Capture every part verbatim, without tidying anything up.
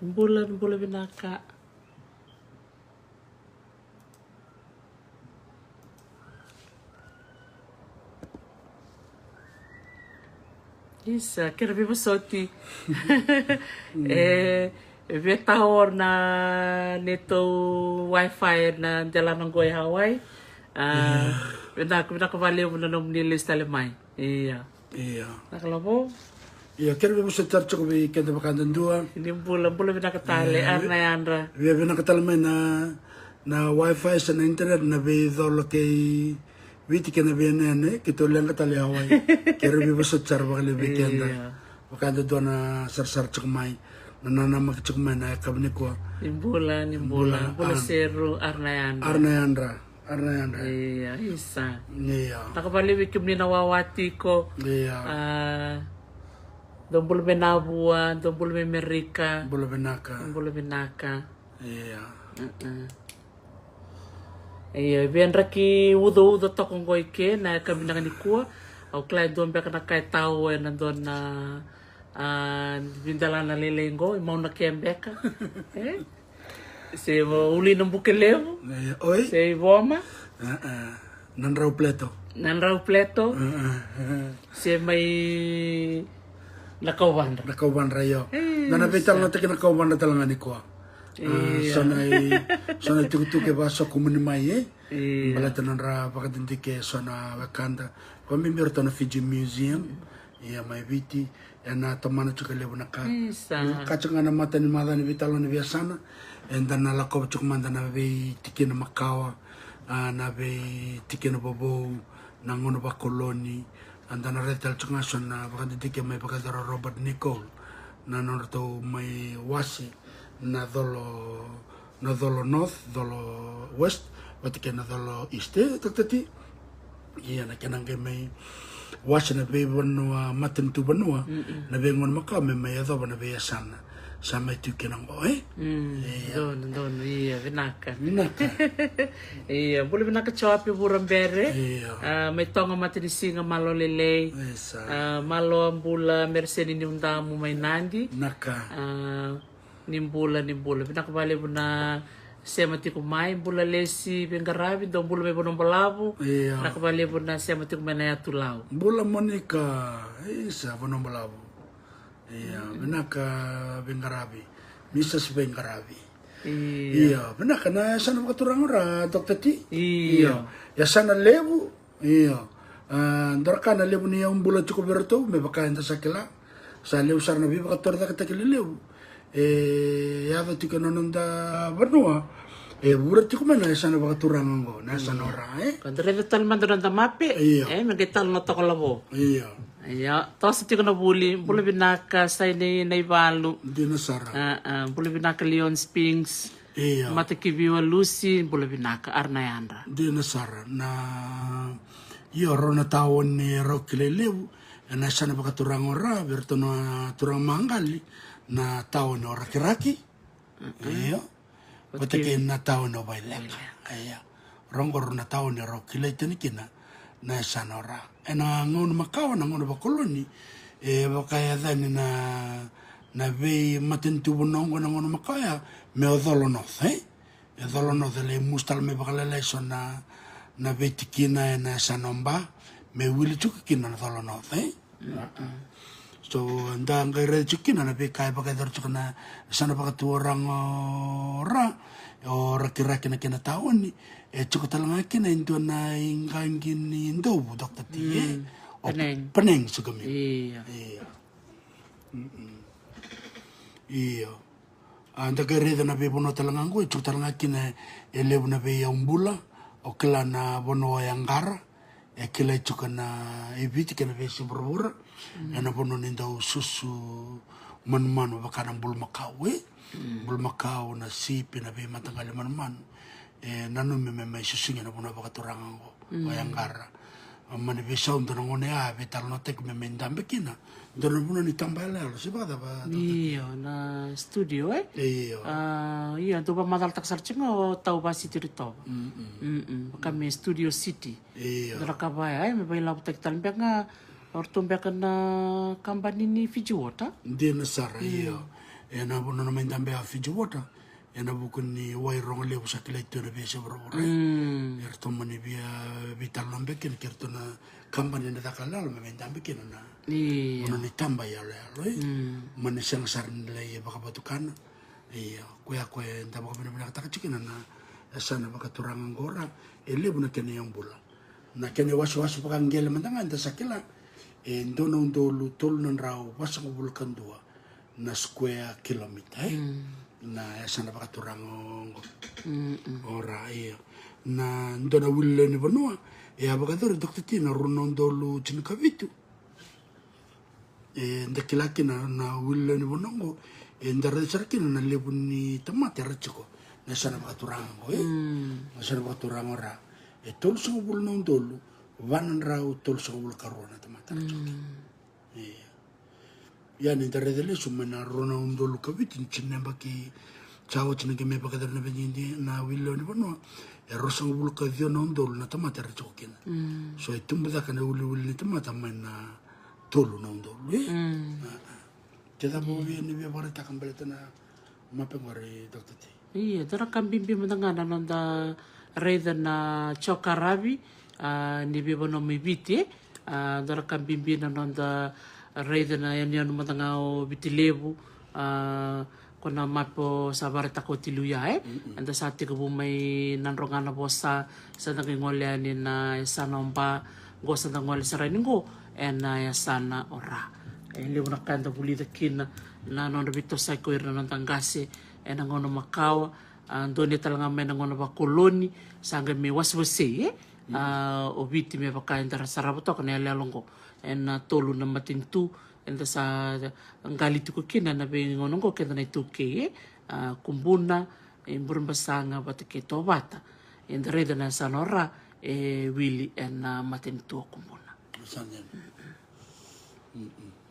Bula, bula vinaka. Isa, kena veivosoti. E, e via tao na neitou wifi na delana qo e Hawaii. A, vinaka, vinaka vakalevu na nomuni lesu tale mai. Ia. Ia. Na kalavo. Ia, kena veivosoti sara tiko vei keda vakadadua. Ni bula, bula vinaka tale, ia, ara na yadra. Via vinaka tale mai na, na wifi se na internet na veicolo kei Viti kei na veiyanuyanu, keitou leqa tale i Hawaii. Kena veivosoti sara vakalevu vei keda. Ia. Vakadadua na sarasara tiko mai. Na nanamaki tiko mai na yakavi nikua. Ni bula, ni bula. Bula, bula, a, Seru, ara na yadra. Ara na yadra. Ara na yadra. Ia, isa. Ia. Vinaka vakalevu vei kemuni na wawa tiko. Ia. A, dou bula mai Navua, dou bula mai Amerika. Bula vinaka. Bula vinaka. Ia. Mm-mm. Ia, via draki ucauca toka qo i ke na yakavi vinaka nikua. Au kila e dua beka na ka e tau ena dua na, a, veidelana lailai qo, i Mauna Kea beka. E? Se vo uli na buke levu. Ia, oi. Se i Voma. A, a. Na drau pleto. Na drau pleto. A, a, a. Se mai na kauvadra. Na kauvadra, io. E, da na veitalanoataki na kauvadra tale ga nikua. A, ia. So na i, so na itukutuku e vasokumuni mai, e? Ia. Baleta na nodra vakadidike so na wekada. Vakabibi o ratou na Fiji Museum. Ia mai Viti. Ena tomana tiko e levu na ka. Isa. Ka tiko ga na mata ni maca ni veitalanoa ni veiyasana. Eda na lakova tiko mada na veitikina makawa. A, na veitikina vovou. Na gauna vakoloni. Eda na raica tale tiko ga so na vakadidike mai vakayacora Robert Nicoll. Na nodratou mai wase na colo, na colo north, colo west, vata kei na colo east, e, Doctor T. Ia, na kena qai mai wase na veivanua, matanitu vanua, mm-mm, na veigauna makawa me mai yacova na veiyasana. Sa mai tu kina qo, e? Mm, ia. Donu, donu, ia, vinaka. Vinaka. Ia, bula vinaka Joape Vurabere. Ia. A, mai Toga Matanisiga, malo lailai. Isa. A, malo bula Mereseni Niudamu mai Nadi. Vinaka. A, ni bula, ni bula. Vinaka vakalevu na sema tiko mai, bula Lesi Veiqaravi, dou bula mai Vanuabalavu. Ia. Vinaka vakalevu na sema tiko mai na yatu Lau. Bula Monica, isa Vanuabalavu. Ia, mm, vinaka Veiqaravi. Missus Veiqaravi. Ia. Ia, vinaka na yasana vakaturaga o Ra, Doctor T. Ia. Ia. Yasana levu. Io. A, dua na ka na levu ni yau bula tiko vei iratou, me vaka eda sa kila. Sa levu sara na veivakatorocaketaki lelevu e yaco tiko ena noda vanua. E vura tiko mai na yasana vakaturaga oqo, na yasana o Ra, e? Ka da raica tale mada na noda mape. Io. E, me qai talanoataka lavo. Io. Io, toso tiko na vuli, bula vinaka, Sainei Naivalu. Dina sara. A, a, bula vinaka Leon Spinks. Io. Matakiviwa Lusi, bula vinaka, ara na yadra. Dina sara, na, io, rau na taoni e rau kilai levu ena yasana vakaturaga o Ra, vei iratou na turaga maqali, na taoni o Rakiraki. Mm-mm. Io. Vata kei na taoni o Vaileka. Vaileka. Io. Rau qo rau na taoni e rau kilai tani kina na yasana o Ra. Ena gauna makawa, na gauna vakoloni, e vakayacani na, na veimatanitu vanua oqo na gauna makawa ya me o Colo North, e? E Colo North, e lai musu tale mai vakalailai so na, na veitikina ena yasana o Ba, me wili tiko kina na Colo North, e? Mm-mm. So, da qai raica tiko kina na veika e vakayacora tiko na yasana vakaturaga o Ra, o Rakiraki na kena taoni, e tiko tale ga kina e dua na iqaqi ni dovu, Doctor T, e? Mm. O Penang. Penang, suka mi. Io. Io. Mm-mm. Io. A, da qai raica na veivanua tale ga qo, e tiko tale ga kina e levu na veiyaubula, o kila na vanua o Yaqara, e kilai tiko na i Viti kei na veiyasai vuravura, mm, ena vanua ni dau susu manumanu vaka na bulumakau, e? Mm. Bulumakau, na sipi, na veimataqali manumanu. E nanumi me mai susugi ena vanua vakaturaga oqo, mm, o Yaqara. A, mani veisau dua na gauna ya, veitalanoataki me mai dabe kina. Dua na vanua ni taba yaloyalo, se vakacava, Doctor T? Io, na studio, e? Io. A, io, dou vakamacalataka sara tiko ga o Tau Vasiti Ritova. Mm-mm. Mm-mm, vaka me Studio City. Io. Dua na ka vaya, e, me vailavotaki tale beka ga o ratou beka na kabani ni Fiji Water. Dina sara, mm, io. Ena vu- nona mai dabe a Fiji Water ena vuku ni wai rogo levu sa kilai tu ena veiyasai vuravura. E ratou mani via veitalanoa beka kina kei ratou na kabani ena caka yaloyalo me mai dabe kina na, io, nona itaba yaloyalo, e. Mani sega sara ni lai vakavatukana. Ia, koya koya eda vakavinavinakataka tiko kina na yasana vakaturaga oqo ra, e levu na kena iyaubula. Na kena iwasewase vakaqele mada ga eda sa kila, e dua na udolu tolu na drau vasagavulu ka dua na square kilometer, e? Na yasana vakaturaga oqo. Ora, ia. Na dua na wili lewe ni vanua e a vakayacori, Doctor T, na rua na udolu tinikavitu. Eda kila kina na wili lewe ni vanua oqo, eda raica sara kina na levu ni tamata era tiko na yasana vakaturaga oqo, e? Na yasana vakaturaga ora, e tolusagavulu na udolu va na drau tolusagavulu ka rua na tamata era tiko kina. Ia. Ia ni da raica lesu mai na rua na udolu ka vitu, ni tini na yabaki sa oti na qai mai vakayacori na veidigidigi na wili lewe ni vanua, e ruasagavulu ka ciwa na udolu na tamata era tiko kina. So e tubu cake na iwiliwili ni tamata mai na tolu na udolu, e? Ke cava o via, ni via vakaraitaka baleta na mape qori, Doctor T? Ia, dua na ka bibi mada ga na noda raica na joka ravi, a, ni veivanua mai Viti, e. A, dua na ka bibi na noda raica na yanuyanu mada ga o Viti Levu, a, ko na mape o sa vakaraitaka oti liu ya, e. Eda sa tekivu mai Nadroga na vosa, sa da qai gole yani na yasana o Ba, qo sa da gole sara yani qo ena yasana o Ra. E levu na ka eda vulica kina na nodra veitosoyaki o ira na noda qase ena gauna makawa, a, donuya tale ga mai na gauna vakoloni, sa qai mai wasewasei, e? A, o Viti me vaka eda ra sarava toka na yaloyalo oqo ena tolu na matanitu eda sa qali tiko kina ena veigauna oqo keda na iTaukei, e? A, Kubuna, e, Burebasaga vata kei Tovata. Eda raica na yasana o Ra e wili ena matanitu o Kubuna. Sa dina.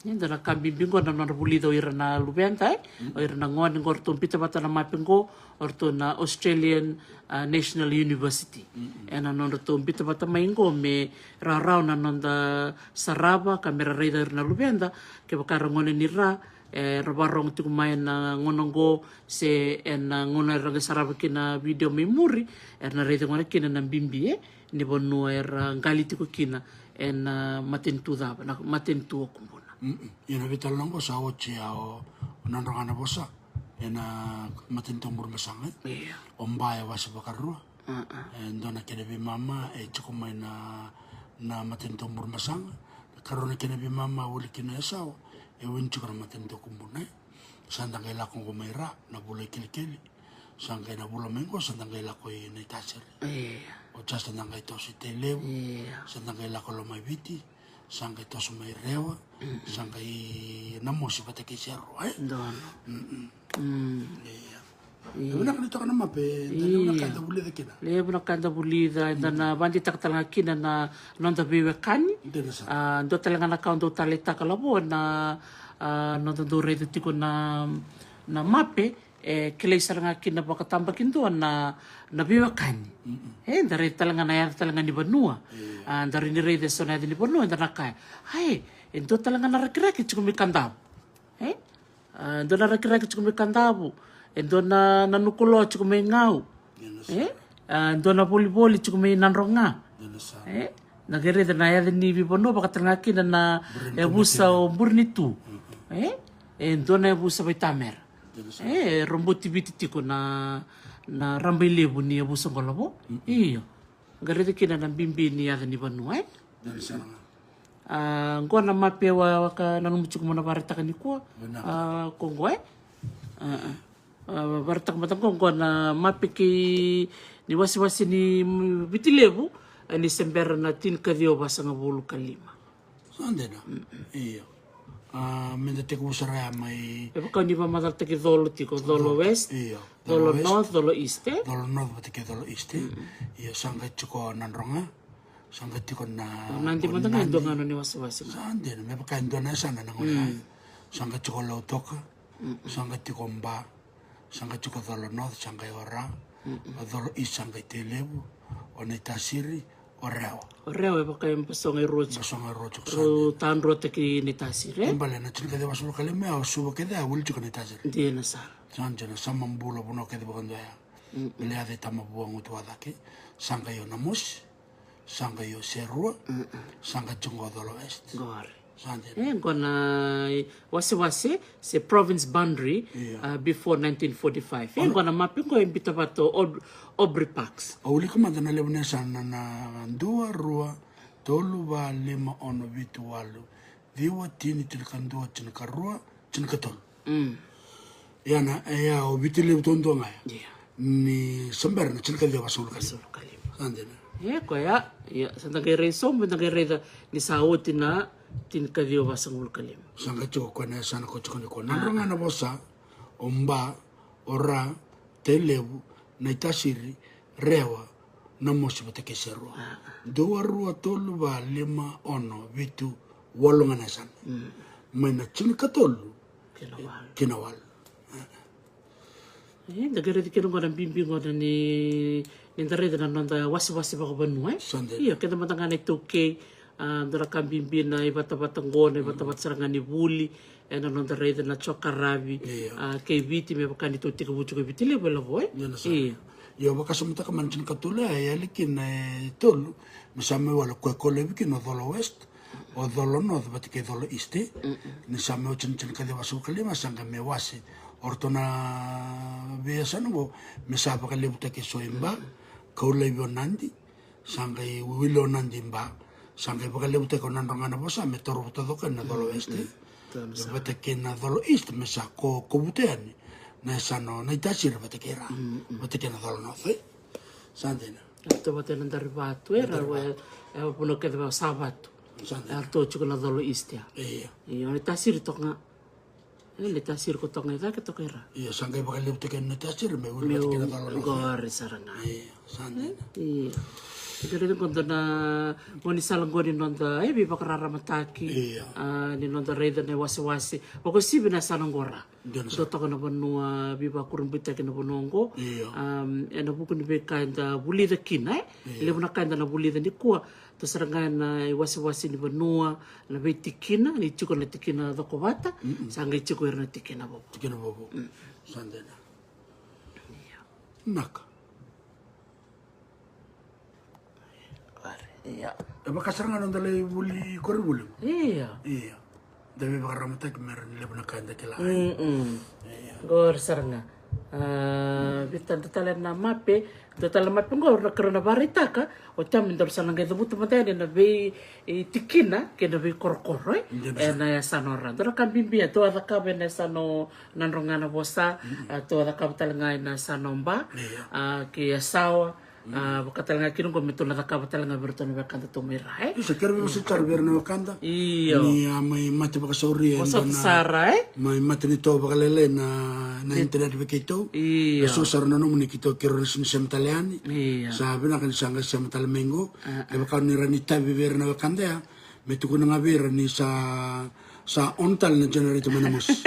Eda na ka bibi qo na nodra vulica o ira na luveda, e? O ira na gone qo, o ratou biuta vata na mape qo, o ratou na Australian, a, National University. Ena nodratou biuta vata mai qo me rawarawa na noda sarava ka me ra raica o ira na luveda, kevaka era gone ni Ra, e, ra vakarogo tiko mai ena gauna oqo se ena gauna era qai sarava kina na vidio mai muri, era na raica gona kina na bibi, e, ni vanua era qali tiko kina ena, a, matanitu cava, na matanitu o Kubuna. Ia na veitalanoa oqo sa oti ya o, o Nadroga na vosa ena matanitu o Burebasaga, e? Ia. O Ba e wase vakarua. E dua na kena veimama e tiko mai na, na matanitu o Burebasaga. Karua na kena veimama wili kina Yasawa, e wini tiko na matanitu o Kubuna, e. Sa da qai lako qo mai Ra, na vula i Kelikeli. Sa qai na vula mai qo, sa da qai lako i Naitasiri. Io. Oti sa da qai toso i Tailevu. Io. Sa da qai lako Lomaiviti. Sa qai toso mai Rewa. Sa qai Namosi vata kei Serua, e? Donu. Io. Io. E vinaka ni toka na mape, da levu na ka da vulica kina. Levu na ka da vulica, eda na vakadeitaka tale ga kina na noda veiwekani. Dina sara. A, dua tale ga na ka au dau taleitaka, Lavo, na, a, noda dau raica tiko na, na mape, e kilai sara ga kina vakatabakidua na, na veiwekani. E, da raica tale ga na yaca tale ga ni vanua. Io. A, da rai ni raica eso na yaca ni vanua, eda na kaya, ai, e dua tale ga na Rakiraki tiko mai Kadavu. E? A, dua na Rakiraki tiko mai Kadavu. E dua na, na Nukuloa tiko mai Gau. E? A, dua na Volivoli tiko mai Nadroga. E? Na qai raica na yaca ni veivanua, vaka tale ga kina na yavusa o Burenitu. E? E dua na yavusa Vaitamera. E roboti Viti tiko na, na rabailevu ni yavusa qo, Lavo. Io. Qai raica kina na bibi ni yaca ni vanua, e? A, qo na mape au a vaka nanuma tiko meu na vakaraitaka nikua. A, ko qo, e? A, a. A, vakaraitaka mada qo, qo na mape kei ni wasewase ni, mm, Viti Levu, e, ni se bera na tinikaciwa vasagavulu ka lima. Sa dina. Io. A, meda tekivu sara ya mai. E vaka ni vakamacalataki Colo tiko, Colo West, io. Colo North, Colo East, e? Colo North vata kei Colo East, e? Io, sa qai tiko Nadroga. Sa qai tiko na Nadi mada ga e dua ga na nona iwasewase. Sa dina, me vaka e dua na yasana na gauna. Sa qai tiko Lautoka. Sa qai tiko Ba. Sa qai tiko Colo North, sa qai o Ra. O Colo East, sa qai Tailevu. O Naitasiri. Rewa. O Rewa e vaka e basoga e rua tiko. Basoga e rua tiko. Rau tadruataki Naitasiri. Bale na tinikadua vasaulu ka lima ya o Suva kece a wili tiko Naitasiri. Dina sara. Sa dina, sa mabula vanua kece vakadua ya. Vile yaca i Tamavua, Gutuwacake. Sa qai o Namosi. Sa qai o Serua. Sa qai tiko o Colo West. Sa dina. E gona wasewase se province boundary before nineteen forty-five. E gona mape qo e bita vata o Aubrey Parks. O wilika mada na levu na yasana na dua, rua, tolu, va, lima, ono, vitu, walu, ciwa, tini, tinikadua, tinikarua, tinikatolu. Ia na, ia o Viti Levu taudua ga ya. Ni sa bera na tinikaciwa vasagavulu ka lima. Sa dina. E koya, ia sa da qai rai sobu, da qai raica ni sa oti na tinikaciwa vasagavulu ka lima. Sa qai tiko koya na yasana ko tiko ni ko Nadroga na Vosa, o Ba, o Ra, Tailevu, Naitasiri, Rewa, Namosi vata kei Serua. Dua, rua, tolu, va, lima, ono, vitu, walu ga na yasana. Mai na tinikatolu kina walu. E da qai raici kina qo na bibi qo na ni da raica na noda wasewase vakavanua e. Io, keda mada ga na iTaukei. A dua na ka bibi na ivatavata qo, na ivatavata sara ga ni vuli ena noda raica na jokaravi. A kei Viti me vaka ni tou tekivu tiko e Viti Levu e lavo e. Io. Io, vakasamataka mai na tinikatolu e yali kina e tolu. Me sa mai wale koya e kolevi kina o Colo West, o Colo North vata kei Colo East. Ni sa mai oti na tinikaciwa vasagavulu ka lima sa qai mai wase o ratou na veiyasana qo. Me sa vakalevutaki eso i Ba, kau laivi o Nadi, sa qai wili o Nadi i Ba, sa qai vakalevutaki o Nadroga na Vosa me toro vata coka na Colo West. Vata kei na Colo East me sa ko kovuta yani na yasana o Naitasiri vata kei Ra, vata kei na Colo North e. Sa dina. Ratou vata ena Darivatu e, ra e, e vanua kece vaka Savatu. Sa dina. Ratou tiko na Colo East ya. Io. Io, Naitasiri toka ga. E Naitasiri ko toka ga i cake, toka i Ra. Io, sa qai vakalevutaki ena Naitasiri me wili vata kei na Colo North. Qori sara ga. Io, sa dina. Io. Qori qo dua na gaunisala qo ni noda e veivakararamataki. Io. A ni noda raica na iwasewase. Vakauasivi na yasana qo Ra. Dua toka na vanua veivakurabuitaki na vanua oqo. Ena vuku ni veika eda vulica kina e. Levu na ka eda na vulica nikua. Tou sara ga ena iwasewase ni vanua, na veitikina, ni tiko na tikina cokovata, sa qai tiko ira na tikina vovo. Tikina vovo. Sa dina. Naka. Ia. E vaka sara ga noda lai vuli koronivuli. Ia. Ia. Da veivakararamataki me ra ni levu na ka eda kila. Ia. Qori sara ga. A, vita dua tale na mape, dua tale na mape qo, na kara na varaitaka, o tami dau sa na qai cavuta mada yani na vei tikina kei na veikorokoro e. Ena yasana o Ra. Dua na ka bibi a tou a cakava ena yasana o Nadroga na Vosa, a tou a cakava tale ga ena yasana o Ba, a kei Yasawa, a vaka tale ga kina qo me tou na cakava tale ga vei iratou na wekada tou mai Ra e. Isa, kere vei vosa tale vei ira na wekada. Io. Ni a mai mate vakasauri e. Vosota sara e. Mai mate ni tou vakalailai na, na internet vei keitou. Io. E so sara na nomuni keitou kere ni sema tale yani. Io. Sa vinaka ni sa qai sema tale mai qo. E vaka ni ra ni tavi vei ira na wekada ya. Me tukuna ga vei ira ni sa, sa on tale na generator mai na mosi.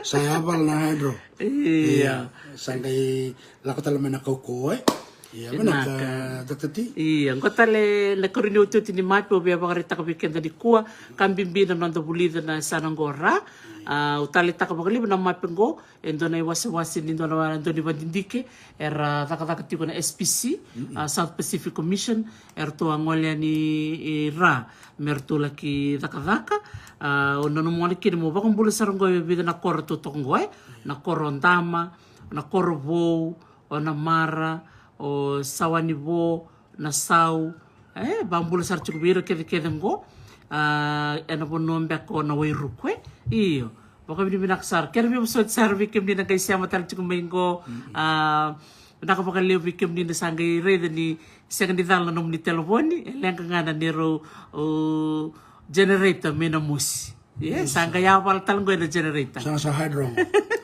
Sa yavala na hydro. Ia. Sa qai lako tale mai na kaukauwa e. Ia, vinaka, Doctor T. Ia, qo tale na karua ni otioti ni mape au via vakaraitaka vei keda nikua. Ka bibi na noda vulica na yasana qo Ra. Au taleitaka vakalevu na mape qo. E dua na iwasewase ni dua na, dua ni vadidike era cakacaka tiko na S P C, a, South Pacific Commission, eratou a gole yani i Ra me ratou laki cakacaka. A, au nanuma gona kina mo vakabula sara qo e vica na koro totoka qo e, na koro Dama, na koro Vou, o Namara, o Sawanivo, na Sau, e, vakabula sara tiko vei ira kecekece qo, a, ena vanua beka o na Wairuku e. Io, vakavinavinaka sara. Kere veivosoti sara vei kemuni na qai sema tale tiko mai qo, a, vinaka vakalevu vei kemuni na sa qai raica ni sega ni cala na nomuni televoni, e leqa ga na neirau, o, generator mai na mosi. Ia, sa qai yavala tale qo ena generator. Sa, sa hydro,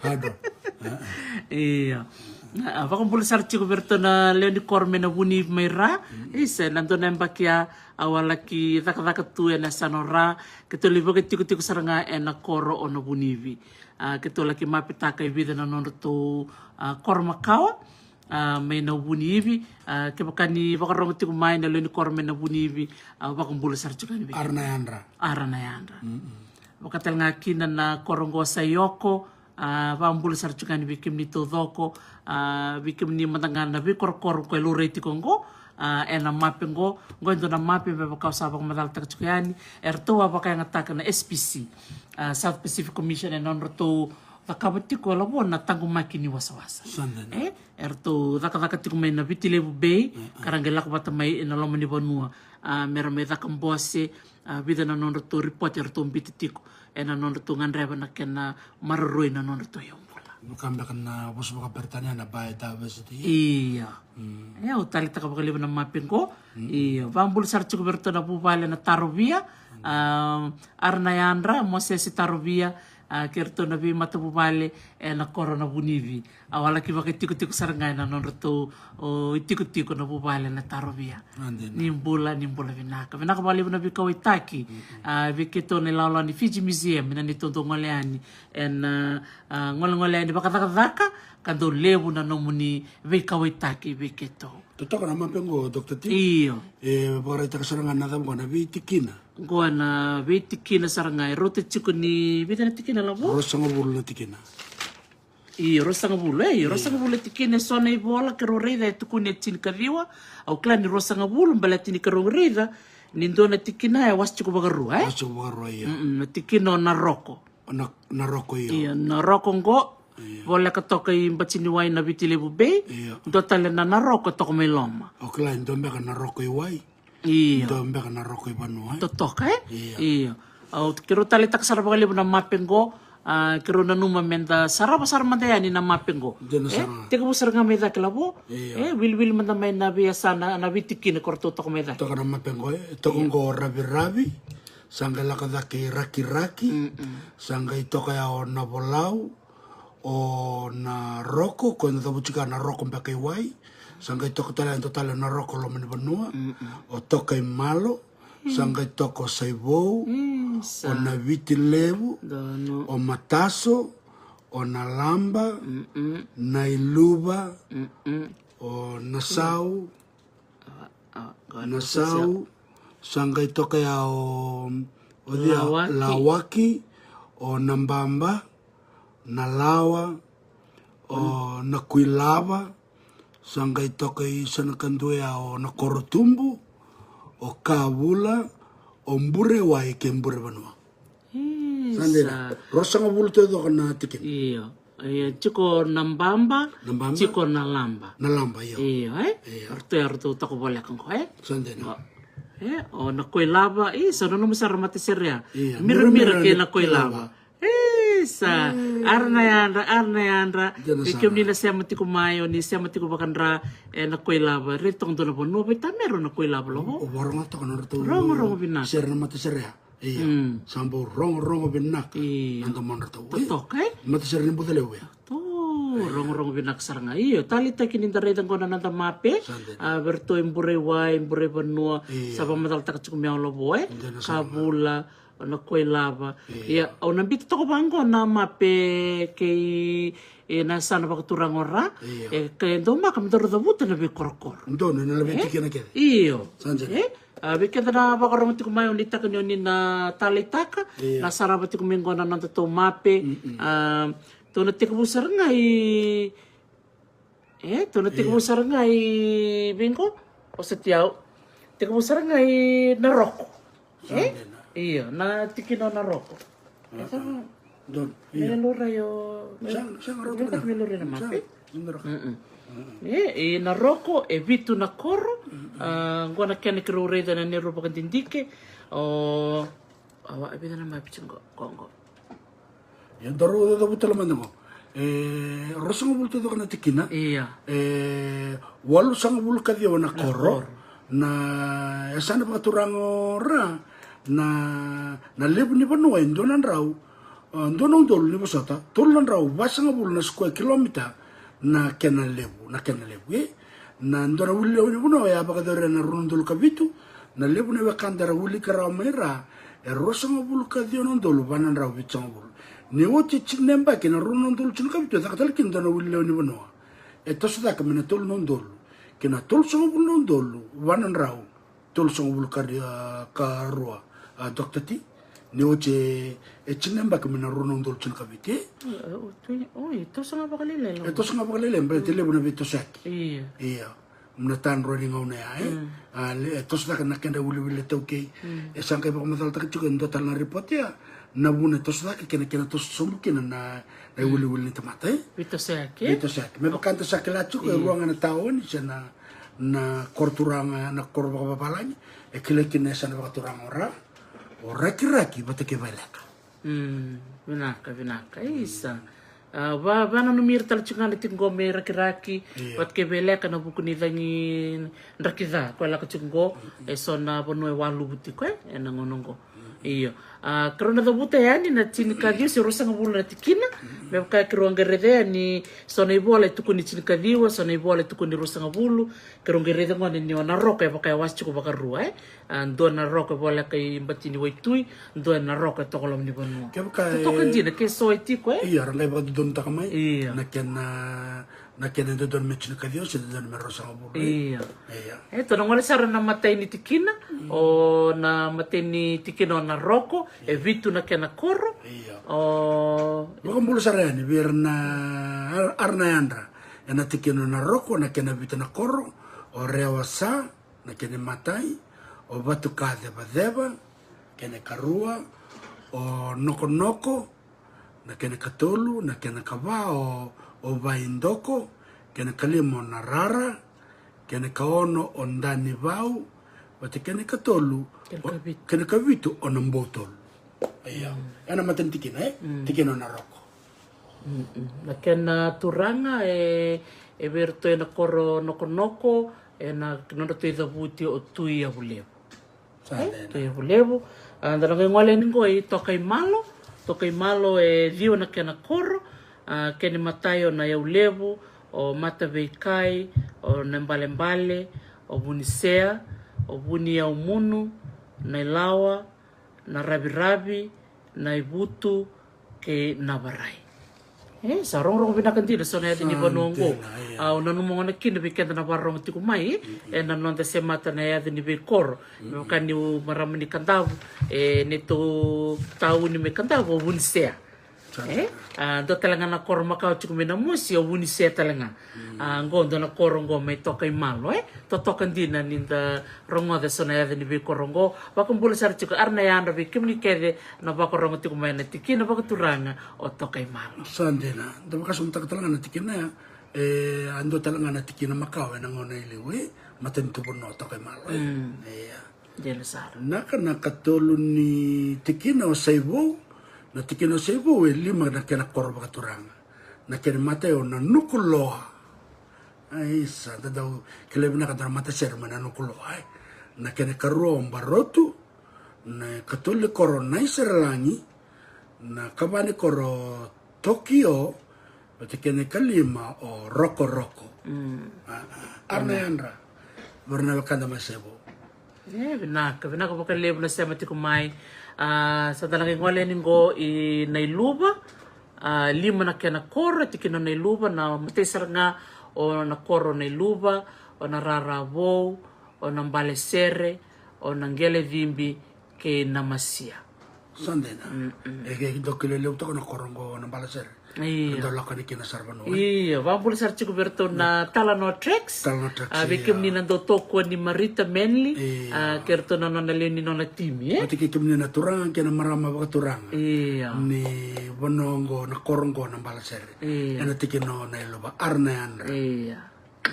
hydro. Ia. A, vakabula sara tiko vei iratou na lewe ni koro mai na Vunivi mai Ra. Isa, na dua na yabaki a, au a laki cakacaka tu ena yasana o Ra. Keitou lai vakatikotiko sara ga ena koro o na Vunivi. A, keitou laki mapetaka e vica na nodratou, a, koro makawa. A, mai na Vuniivi, a, kevaka ni vakarogo tiko mai na lewe ni koro mai na Vuniivi, a, vakabula sara tiko yani vei kemuni. Ara na yadra. Ara na yadra. Vakatale ga kina na koro qo Saioko, a, vakabula sara tiko yani vei kemuni taucoko, a, vei kemuni mada ga na veikorokoro ko e laurai tiko qo, a, ena mape qo, qo e dua na mape me vaka au sa vakamacalataka tiko yani, eratou a vakayagataka na S P C, a, South Pacific Commission, ena nodratou cakava tiko e lavo na taqomaki ni wasawasa. Sa dina. E, eratou cakacaka tiko mai na Viti Levu Bay, ka ra qai lako vata mai ena loma ni vanua, a, mera mai caka bose, a, vica na nodratou ripote eratou biuta tiko ena nodratou gadreva na kena maroroi na nodratou iyaubula. Vaka beka na vosa vakaperitania na biodiversity. Io. E, au taleitaka vakalevu na mape qo. Io, vakabula sara tiko vei iratou na vuvale na Tarovia, a, ara na yadra, Mosese Tarovia, a, kei iratou na veimatavuvale ena koro na Vuniivi. Au a laki vakaitikotiko sara ga ena nodratou, o, itikotiko na vuvale na Tarovia. Ni bula, ni bula vinaka. Vinaka vakalevu na veikauwaitaki, a, vei keitou na ilawalawa ni Fiji Museum, ena neitou dau gole yani ena, a, golegole yani vakacakacaka, ka dau levu na nomuni veikauwaitaki vei keitou. Totoka na mape qo, Doctor T. Io. E vakaraitaka sara ga na cava qo na veitikina. Qo na veitikina sara ga, e rauta tiko ni vica na tikina lavo? Ruasagavulu na tikina. Io, ruasagavulu, e, io, ruasagavulu na tikina, e so na ivola keirau raica e tukuni e tinikaciwa, au kila ni ruasagavulu, baleta ni keirau raica ni dua na tikina e wase tiko vakarua, e? Wase tiko vakarua, io. Mm, na tikina o Naroko. Na, Naroko, io. Io, Naroko qo, voleka toka i Batiniwai na Viti Levu Bay, dua tale na Naroko toka mai loma. O kila, dua beka Naroko i wai. Io. Dua beka Naroko i vanua, e? Totoka, e? Io. Au, keirau taleitaka sara vakalevu na mape qo, a, keirau nanuma meda sarava sara mada yani na mape qo. Dina sara. Tekivu sara ga mai cake lavo. Io. E, wiliwili mada mai na veiyasana, na veitikina ko ratou toka mai cake. Toka na mape qo, e? Toka qo Raviravi. Sa qai lako cake i Rakiraki, sa qai toka ya o Navolau, o Naroko, ko e na cavuti ka Naroko beka i wai, sa qai toka tale ya dua tale o Naroko loma ni vanua, o Toka i Malo, sa qai toka o Saivou, o Naviti Levu, o Mataso, o Nalaba, Nailuva, o Nasau, Nasau, sa qai toka ya o, o cei ya? Lawaki. Lawaki, o Nababa, Nalawa, o Nakuilava, sa qai toka i Sanakadua ya o Nakorotubu, o Kavula, o Burewai kei Burevanua. Sa dina. Ruasagavulu taucoko na tikina. Io. Io, tiko Nababa, Nababa. Tiko Nalaba. Nalaba, io. Io, e? Io. Ratou, ratou toka voleka qo, e? Sa dina. E, o Nakuilava, e, sa nanuma sara matasere ya. Io. Miramira kei Nakuilava. E, sa, ara na yadra, ara na yadra. Dina sara. Vei kemuni na sema tiko mai, o ni sema tiko vakadra, e, Nakuilava. Raica toka dua na vanua vei tamera o Nakuilava, lavo. O vakarogo toka na ratou. Rogorogo vinaka. Sere na matasere ya. Io, sa bau rogorogo vinaka na domodratou. Totoka, e? Matasere ni Bucalevu ya. Rogorogo vinaka sara ga. Io, taleitaki ni da raica qo na noda mape. Sa dina. A, vei ratou i Bureiwai, Bureivanua. Io. Sa vakamacalataka tiko mai o lavo, e? Dina sara ga. Kavula, o Nakuilava. Io. Ia, au na biuta toka vaqo na mape kei, e, na yasana vakaturaga o Ra. Io. E, ke daumaka me daru cavuta na veikorokoro. Donu, na veitikina kece. Io. Sa dina. E? A, vei keda na vakarogo tiko mai, au nuitaka ni o ni na taleitaka, io, na sarava tiko mai qo na nodatou mape. A, tou na tekivu sara ga i, e, tou na tekivu sara ga i, vei qo, o soti au. Tekivu sara ga i Naroko. E? Io, na tikina o Naroko. E, sa Donu. Io. Me laurai o, me, sega, sega, rauta me vinaka. Me laurai na mape. Sega, sega, rauta. Mm-mm. E, e Naroko, e vitu na koro. Mm-mm. A, qo na kena keirau raica na neirau vakadidike. O, a, e vica na mape tiko qo, qo, qo. Ia, daru cavuta tale mada qo. E, ruasagavulu taucoko na tikina. Ia. E, walusagavulu ka ciwa na koro. Na koro. Na yasana vakaturaga o Ra, na, na levu ni vanua e dua na drau, a, dua na udolu ni vosota, tolu na drau vasagavulu na square kilometer na kena levu, na kena levu, e? Na dua na wili lewe ni vanua e a vakayacori ena rua na udolu ka vitu, na levu ni wekada era wilika rawa mai Ra, e ruasagavulu ka ciwa na udolu va na drau vitusagavulu. Ni oti e tini na yabaki ena rua na udolu tinikavitu, e caka tale kina dua na wili lewe ni vanua. E toso cake mai na tolu na udolu ki na tolusagavulu na udolu va na drau tolusagavulu ka ri-, a, ka rua, a, Doctor T. Ni oti e, e tini na yabaki mai na rua na udolu tini ka vitu, e? Oi, oi, oi, toso ga vakalailai. E toso ga vakalailai, baleta e levu na veitosoyaki. Ia. Ia. Na tadrua ni gauna ya, e? Mm. A, le, e toso cake na kedra iwiliwili na iTaukei. Mm. E sa qai vakamacalataka tiko e dua tale na ripote ya, na vuna e toso cake kei na kena toso sobu kina na, na iwiliwili ni tamata, e? Veitosoyaki, e? Veitosoyaki. Me vaka eda sa kila tiko, e rua ga na taoni se na, na koro turaga, na koro vakavavalagi e kilai kina e sa na vakaturaga o Ra, o Rakiraki vata kei Vaileka. Mm, vinaka, vinaka. Isa. A, va, vananumi ira tale tiko ga na tiko qo mai Rakiraki, ia, vata kei Vaileka ena vuku ni cagi draki ca koya lako tiko qo, e so na vanua e waluvu tiko, e, ena gauna qo. Io. A, keirau na cavuta yani na tinikaciwa se ruasagavulu na tikina. Me vaka keirau qai raica yani, so na ivola e tukuni tinikaciwa, so na ivola e tukuni ruasagavulu. Keirau qai raica gona ni o Naroko e vaka e wase tiko vakarua, e. A, dua Naroko e voleka i bati ni waitui, dua Naroko e tokoloma ni vanua. Kevaka e totoka dina ke so e tiko, e? Ia, ra qai vakadodonutaka mai. Ia. Na kena, na kena dodonu me tinikaciwa se dodonu me ruasagavulu, e? Ia. Ia. E, tou na gole sara na matai ni tikina, o na matai ni tikina o Naroko, e vitu na kena koro. Ia. O vakabula sara yani vei ira na ar-, ara na yadra. Ena tikina o Naroko na kena vitu na koro, o Rewasa, na kena imatai, o Vatukacevacev, kena ikarua, o Nokonoko, na kena ikatolu, na kena ikava, o, o Vaidoko, kena ikalima, o Narara, kena ikaono, o Danivau, vata kei na ikatolu, kena ikavitu, o Nabotolu. Ia. Mm. Ena matai ni tikina, e? Mm. Tikina o Naroko. Mm-mm. Na kena turaga, e, e vei iratou ena koro Nokonoko, ena nodratou icavuti o Tui Yavulevu. Sa dina. E, Tui Yavulevu. A, da na qai gole yani qo i Tokaimalo. Tokaimalo e ciwa na kena koro. A, kena imatai o Nayavulevu, o Mataveikai, o Naibalebale, o Vunisea, o Vuniyaumunu, Nailawa, Naraviravi, Naivutu, kei Navarai. E, sa rogorogo vinaka dina so na yaca ni vanua oqo. Au nanuma gona kina vei keda na vakarorogo tiko mai, e, na noda semata na yaca ni veikoro. Me vaka niu marama ni Kadavu, e, neitou tauni mai Kadavu o Vunisea. E, a, dua tale ga na koro makawa tiko mai Namosi o Vunisea tale ga. A, qo dua na koro qo mai Tokaimalo, e. Totoka dina ni da rogoca so na yaca ni veikoro qo. Vakabula sara tiko, ara na yadra vei kemuni kece na vakarogo tiko mai na tikina vakaturaga o Tokaimalo. Sa dina. Da vakasamataka tale ga na tikina ya, e, a dua tale ga na tikina makawa ena gauna e liu, e, matanitu vanua o Tokaimalo, e. Mm. Ia. Dina sara. Na ka, na ikatolu ni tikina o Saivou, na tikina o Saivou e lima na kena koro vakaturaga. Na kena imatai o Nanukuloa. Ai, sa da dau kilai vinaka dua na matasere mai Nanukuloa, e. Na kena ikarua o Barotu, na ikatolu ni koro o Naiserelagi, na ikava ni koro o Tokio, vata kei na ikalima o Rokoroko. Mm. A, a, ara na yadra. Vei ira na wekada mai Saivou. E, vinaka, vinaka vakalevu na sema tiko mai. A, sa da na qai gole yani qo i Nailuva. A, lima na kena koro, tikina o Nailuva, na matai sara ga o na koro o Nailuva, o Nararavou, o Nabalesere, o Naqelecibi, kei Namasia. Sa dina. Mm-mm. E, ke dau kilai levu toka na koro qo o Nabalasere. Io. Dau lako yani kina sara vanua, e. Io, vakabula sara tiko vei iratou na Talanoa Tracks. Talanoa Tracks, a, vei kemuni na dau tokua ni Marita Manley. Io. A, kei iratou na nona lewe ni nona timi, e. Vata kei kemuni na turaga kei na marama vakaturaga. Io. Ni vanua qo, na koro qo o Nabalasere. Io. Ena tikina o Nailuva, ara na yadra. Io.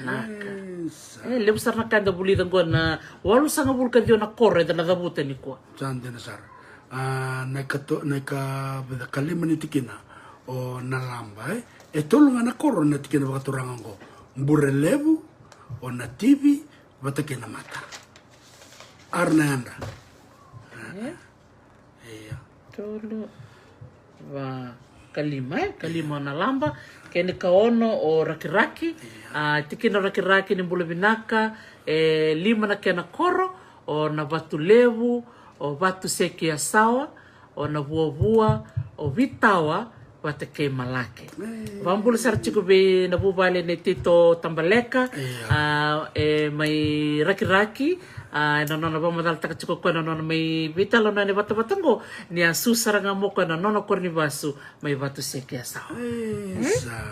Naka. Isa. E, levu sara na ka eda vulica qo na walusagavulu ka ciwa na koro eda na cavuta nikua. Sa dina sara. A, na ikato-, na ika, vica, ikalima ni tikina o Nalaba, e. E tolu ga na koro na tikina vakaturaga qo. Burelevu, o Nativi, vata kei Namata. Ara na yadra. E? Ia. Tolu, va, kalima, e? Kalima o Nalaba, kena ikaono o Rakiraki, ia, a, tikina o Rakiraki ni bula vinaka, e, lima na kena koro, o Navatulevu, o Vatusekiyasawa, o Navuavua, o Vitawa, vata kei Malake. Vakabula sara tiko vei na vuvale nei Tito Tabaleka, a, e mai Rakiraki, a, ena nona vakamacalataka tiko koya na nona mai veitalanoa ena vatavata oqo, ni a su sara ga mo koya na nona koro ni vasu mai Vatusekea Sawa.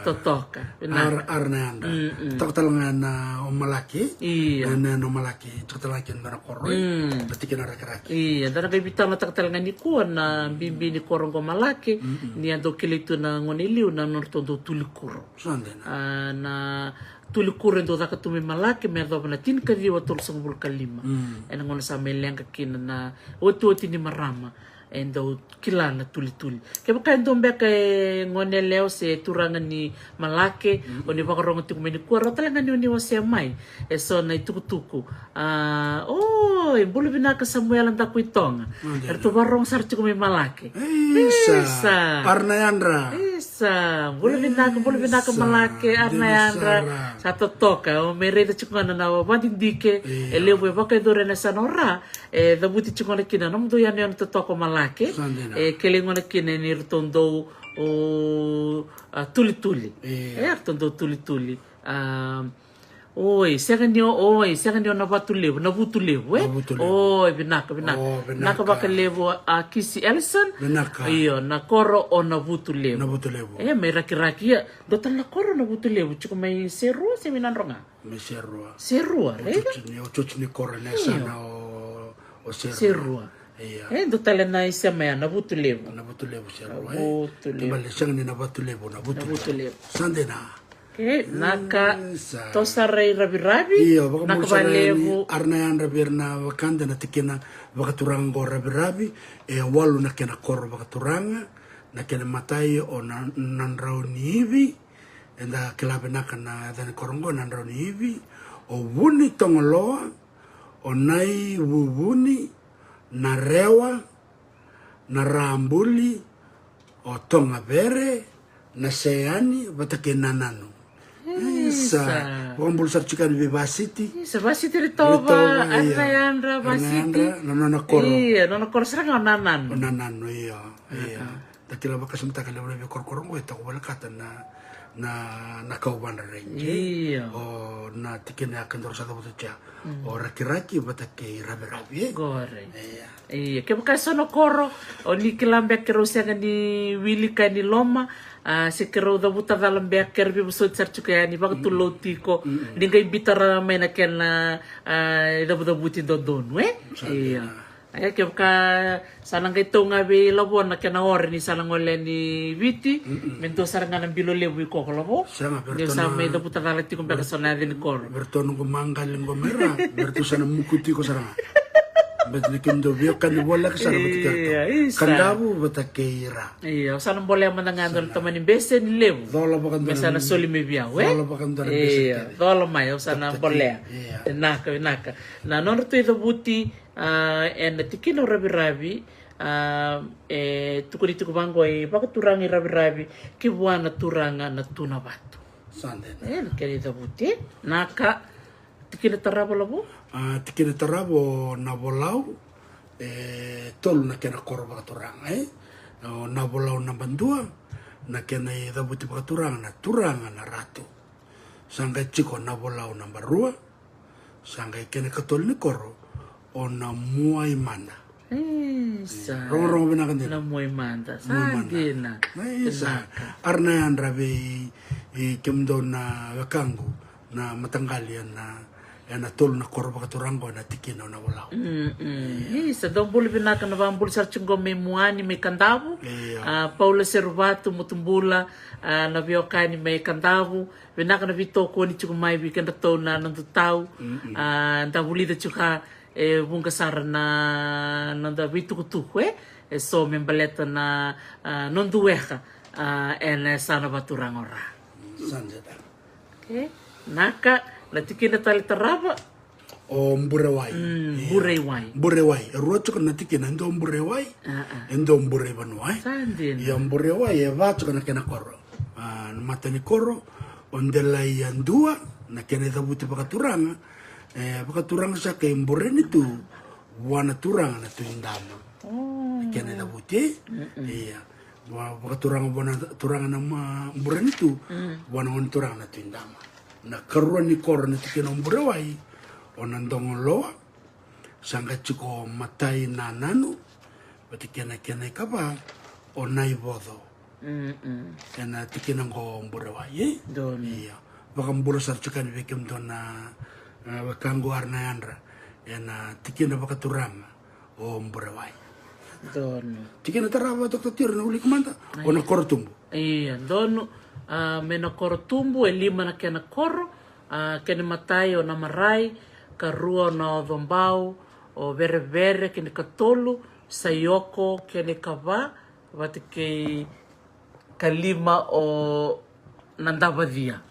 Totoka. Vinaka. Ara na yadra. Toka tale ga na o Malake. Io. Na, na, na o Malake. Toka tale ga kina na koro. Na tikina Rakiraki. Io, da na qai veitalanoataka tale ga nikua na bibi ni koro oqo Malake. Ni a dau kilai tu na gone i liu na nodratou dau tuli kuro. Sa dina. A, na tuli kuro e dau caka tu mai Malake me yacova na tinikaciwa tolusagavulu ka lima. Ena gauna sa mai leqa kina na otioti ni marama e dau kila na tulituli. Kevaka e dua beka e gone yalewa se turaga ni Malake o ni vakarogo tiko mai nikua, rawa tale ga ni o ni wasea mai e so na itukutuku. A, oi, bula vinaka Samuela Dakuitoga. Eratou vakarogo sara tiko mai Malake. Isa. Ara na yadra. Isa. Bula vinaka, bula vinaka Malake, ara na yadra. Sa totoka, o me raica tiko ga na vakadidike e levu e vakayacori ena yasana o Ra. E cavuti tiko gona kina na nomudou yanuyanu totoka o Malake. E kilai gona kina ni ratou dau, o, a, tulituli. E ratou dau tulituli. A, oi, sega ni o, oi, sega ni o Navatulevu, Navutulevu, e? Oi, vinaka, vinaka. Vinaka vakalevu a Kisi Ellison. Io, na koro o Navutulevu. E mai Rakiraki, ia. Dua tale na koro o Navutulevu, tiko mai Serua se mai Nadroga? Me Serua. Serua, e? Otioti ni, otioti ni koro ena yasana o, o Serua. Serua. Ia. E dua tale na isema ya, Navutulevu. Navutulevu, Serua, e? Navutulevu. Kena ibalebale sega ni Navatulevu, Navutulevu. Navutulevu. Sa dina. Okei, vinaka. Tosa Rai Raviravi. Io, vakabula sara yani. Ara na yadra vei ira na wekada na tikina vakaturaga oqo Raviravi. E walu na kena koro vakaturaga. Na kena imatai o Na, Nadrauniivi. Eda kila vinaka na yaca ni koro oqo, Nadrauniivi, o Vunitogoloa, o Naivuvuni, Narewa, Narabuli, o Togavere, Naseyani vata kei Nananu. Isa. Vakabula sara tiko yani vei Vasiti. Isa, Vasiti Ritova. Ritova, ia. Ara na yadra, Vasiti. Ara na yadra, na nona koro. Ia, nona koro sara ga o Nananu. O Nananu, io, io. Da kila vakasinamataka levu na veikorokoro oqo e toka volekata na, na, na Kauvadra Range. Io. O na tikina ya kedaru sa cavuta tu ya. O Rakiraki vata kei Raviravi, e? Qori. Ia. Ia, kevaka e so na koro o ni kila beka keirau sega ni wilika yani loma, a, se keirau cavuta cala beka, keirau veivosoti sara tiko yani, vakatulou tiko. Ni qai biuta rawa mai na kena, a, icavucavuti dodonu, e? Sa dina. Ia. E, kevaka sa na qai tau ga vei Lavo na kena ore ni sa na gole yani Viti, me dua sara ga na bilo levu i koko, Lavo. Sega, vei ratou sa na mai cavuta cala tiko beka so na yaca ni koro. Vei ratou na noqu maqali qo mai Ra, vei ratou sa na muku tiko sara ga. Baleta ni kemudou veiwekani voleka sara vata kei ratou. Ia, isa. Kadavu vata kei Ra. Ia, au sa na bolea mada ga e dua na tamani bese ni levu. Cola vakadua. Me sa na soli mai vei au, e? Cola vakadua na bese kece. Ia, cola mai, au sa na bolea. Ia. Vinaka, vinaka. Na nodratou icavuti, a, ena tikina o Raviravi, a, e tukuni tiko vaqo, e vakaturaga i Raviravi ki vua na turaga na Tunavatu. Sa dina. E, na kena icavuti, e? Vinaka. Tikina tarava, Lavo? A, tikina tarava o Navolau, e tolu na kena koro vakaturaga, e? O Navolau naba dua, na kena icavuti vakaturaga na turaga na ratu. Sa qai tiko o Navolau naba rua, sa qai kena ikatolu ni koro o Namuaimada. Isa. Rogorogo vinaka dina. Namuaimada. Sa dina. Isa. Vinaka. Ara na yadra vei, e, kemudou na wekaqu na mataqali ena, ena tolu na koro vakaturaga oqo ena tikina o Navolau. Isa, dou bula vinaka na vakabula sara tiko mai Muani, mai Kadavu. Ia. A, Paula Seruvatu, Mutubula, a, na veiwekani mai Kadavu. Vinaka na veitokoni tiko mai vei kedatou na noda tau. A, da vulica tiko ga e vuqa sara na noda veitukutuku, e, e so me baleta na, a, noda weka, a, ena yasana vakaturaga o Ra. Sa dina. Okei. Vinaka, na tikina tale tarava. O Burewai. Mm, ia. Burewai. Burewai. E rua tiko na tikina, e dua o Burewai, a, a, e dua o Burevanua, e? Sa dina. Ia o Burewai e va tiko na kena koro. A, na mata ni koro o Delaiyadua, na kena icavuti vakaturaga, e vakaturaga saka i Burenitu vua na turaga na Tui Dama. O. Na kena icavuti, e? Mm-mm. Ia. Vakaturaga vua na turaga na Burenitu, vua na gone turaga na Tui Dama. Na karua ni koro na tikina o Burewai, o Nadogoloa, sa qai tiko o Matai Nananu, vata kei na kena ikava o Naivoco. Ena tikina qo o Burewai, e? Donu. Ia. Vakabula sara tiko yani vei kemudou na wekaqu, ara na yadra, ena tikina vakaturaga o Burewai. Donu. Tikina tarava, Doctor Tiro, na uliki mada, o Na Korotubu. Ia, donu. Me Na Korotubu e lima na kena koro. Kena imatai o Namarai, karua o Naocobau, o Verevere, kena ikatolu Saioko, kena ikava vata kei kalima o Nadavacia.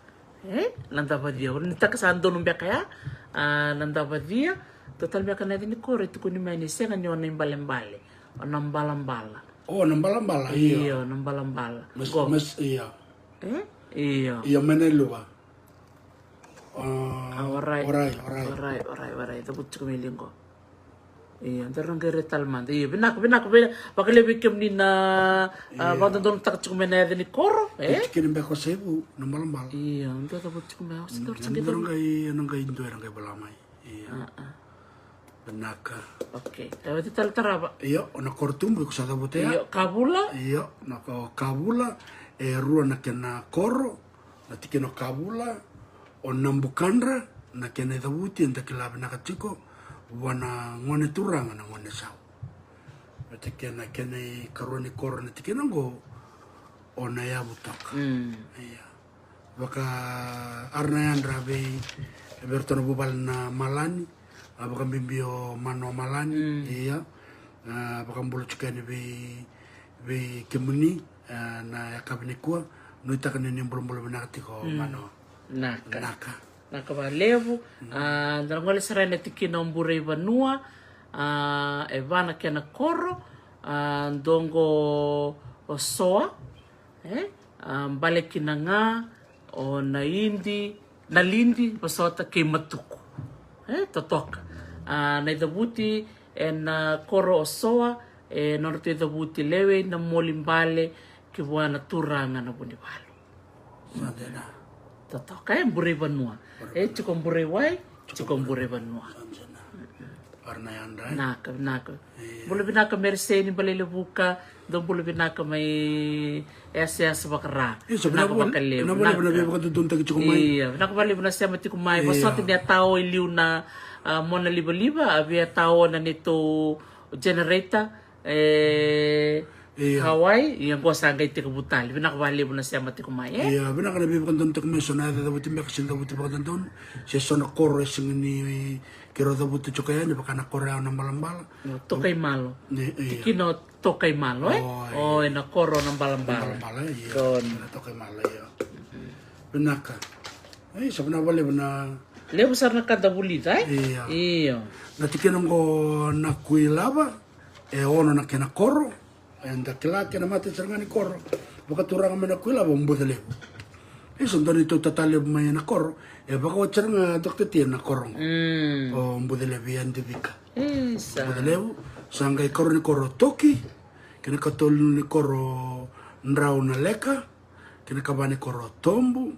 E? Nadavacia. O ni taka sa donu beka ya, a, Nadavacia. Dua tale beka na yaca ni koro e tukuni mai ni sega ni o Naibalebale, o Nabalabala. O Nabalabala, io. Io, Nabalabala. Mas, mas, io. E? Io. Io, mai na iluva. A, orai. Orai, orai. Orai, orai, orai. Cavuti tiko mai liqo. Io, daru na qai rai tale mada. Io, vinaka, vinaka, vinaka. Vakalevu vei kemuni na, a, vakadodonutaka tiko mai na yaca ni koro, e? Tikina beka o Saivu, Nabalabala. Io, daru cavuti tiko mai. Daru qai, daru qai dua, era qai vola mai. Io. Vinaka. Okay. E oti tale tarava. Io, o Na Korotubu, iko sa cavuta ya. Io, Kavula. Io, na Kavula. E rua na kena koro. Na tikina o Kavula, o Nabukadra, na kena icavuti eda kila vinaka tiko, vua na gone turaga na Gonesau. Vata kei na kena ikarua ni koro na tikina qo, o Nayavutoka. Ia. Vaka ara na yadra vei, vei iratou na vuvale na Malani, a, vakabibi o Mano Malani, ia. A, vakabula tiko yani vei, vei kemuni, a, na yakavi nikua, nuitaka ni ni bulabula vinaka tiko, Mano. Naka. Naka. Naka vakalevu. A, da na gole sara ena tikina o Bureivanua, a, e va na kena koro, a, dua qo o Soa, e? A, bale kina ga o Naidi, Nalidi, Vosota kei Matuku. E, totoka. A, na icavuti ena koro o Soa, e, nodratou icavuti lewe i na moli bale ki vua na turaga na Vunivalu. Sa dina. Totoka, e, Bureivanua. E, tiko Bureiwai, tiko Bureivanua. Sa dina. Ara na yadra, e? Naka, naka. Bula vinaka Merisei ni Balailevuka, dou bula vinaka mai Yasayasa Vakara. Io, sa vinaka vakalevu, vinaka vakalevu na veivakadodonutaki tiko mai. Io, vinaka vakalevu na sema tiko mai. Io. Vosota ni a tao e liu na, a, mona livaliva, a via tao na neitou generator, e, io. Hawaii, ia qo sa qai tekivu tale. Vinaka vakalevu na sema tiko mai, e? Io, vinaka na veivakadodonutaki mai, so na yaca e cavuti beka, se cavuti vakadodonu, se so na koro e sega ni keirau cavuta tiko yani, vaka na koro ya o Nabalabala. O Tokaimalo. Ni, io. Tikina o Tokaimalo, e? O, io. O, ena koro o Nabalabala. Nabalabala, io. Donu. Ena Tokaimalo, io. Vinaka. E, sa vinaka vakalevu na. Levu sara na ka da vulica, e? Io. Io. Na tikina qo Nakuilava, e ono na kena koro. Eda kila kena mata sara ga ni koro vakaturaga mai Nakuilava o Bucalevu. E so dua neitou tata levu mai na koro, e vakaoti sara ga, Doctor T, na koro qo. Mm. O Bucalevu i Yadivika. Isa. Bucalevu, sa qai karua ni koro o Toki, kei na katolu ni koro o Drau na Leka, kei na kava ni koro o Tobu,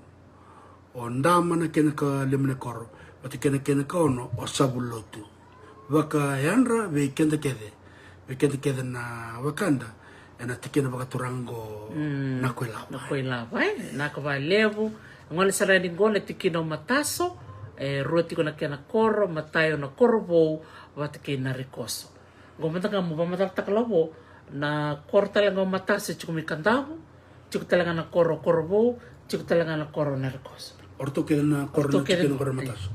o Dama na kena ikalima ni koro, vata kei na kena ikaono o Savulotu. Vakayadra vei keda kece, vei keda kece na wekada, ena tikina vakaturaga qo, mm, Nakuilava. Nakuilava, e? Naka vakalevu. Gole sara yani qo na tikina o Mataso, e rua tiko na kena koro, matai o Nakorovou vata kei Narikoso. Qo mada ga mo vakamacalataka lavo, na koro tale ga o Mataso e tiko mai Kadavu, tiko tale ga na koro o Korovou, tiko tale ga na koro o Narikoso. O ratou kece na koro, o ratou na kece tikina qo o Mataso.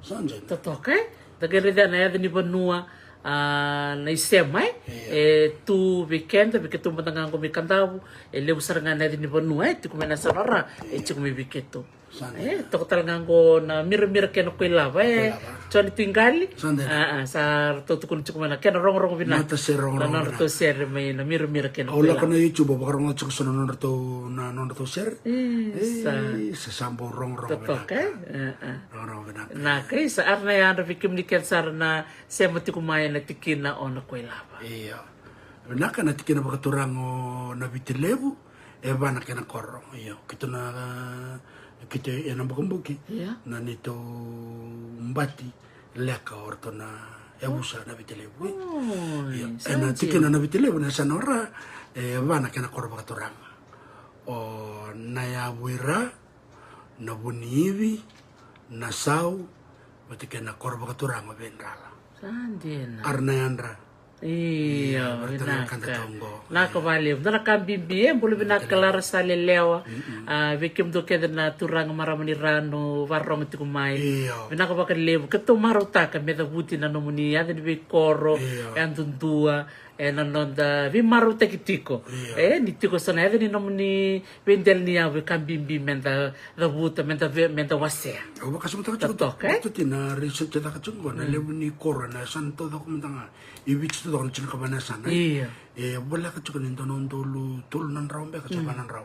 Sa dina. Totoka, e? Da qai raica na yaca ni vanua, a, na isema, e? Io. E tu vei keda, vei keitou mada ga qo mai Kadavu, e levu sara ga na yaca ni vanua, e? Tiko mai na yasana ra, e tiko mai vei keitou. Sa dina. E, toka tale ga qo na Miramira kei Nakuilava, e? Nakuilava. Joni Tuiqali. Sa dina. A, a, sa ratou tukuna tiko mai na kena rogorogo vinaka. Matasere rogorogo vinaka. Na nodratou sere mai na Miramira kei Nakuilava. Au lako na YouTube, au vakarogoca tiko so na nodratou, na nodratou sere. E, sa. E, sa, sa bau rogorogo vinaka. Totoka, e? A, a. Rogorogo vinaka. Naka, e, sa ara na yadra vei kemuni kece sara na sema tiko mai ena tikina o Nakuilava. Io. Vinaka. Na tikina vakaturaga o Navitilevu, e va na kena koro. Io, keitou na, keitou ena bukabuki. Ia. Na neitou bati leka o ratou na yavusa Navitilevu. Oi, io, sa ena dina. Tikina o Navitilevu na yasana o Ra, e va na kena koro vakaturaga. O Nayavu i Ra, Navuniivi, Nasau, vata kei na koro vakaturaga o Veidrala. Sa dina. Ara na yadra. Io, io, vinaka. Vinaka vakalevu. Dua na ka bibi, e, bula vinaka, lara sa lelewa. Mm-mm. A, vei kemudou kece na turaga, marama ni Ra, o vakarorogo tiko mai. Io. Vinaka vakalevu, keitou marautaka me cavuti na nomuni yaca ni veikoro, io, yadudua, e, na noda veimarautaki tiko. Io. E, ni tiko so na yaca ni nomuni veidela ni yavu, e ka bibi meda cavuta, meda ve-, meda wasea. Au vakasamataka tiko, totoka, e? Doctor T, na research e caka tiko qo, na levu ni koro ena yasana taucoko mada ga. I Viti taucoko na tinikava na yasana, e? Io. E voleka tiko ni dua na udolu tolu na drau beka se va na drau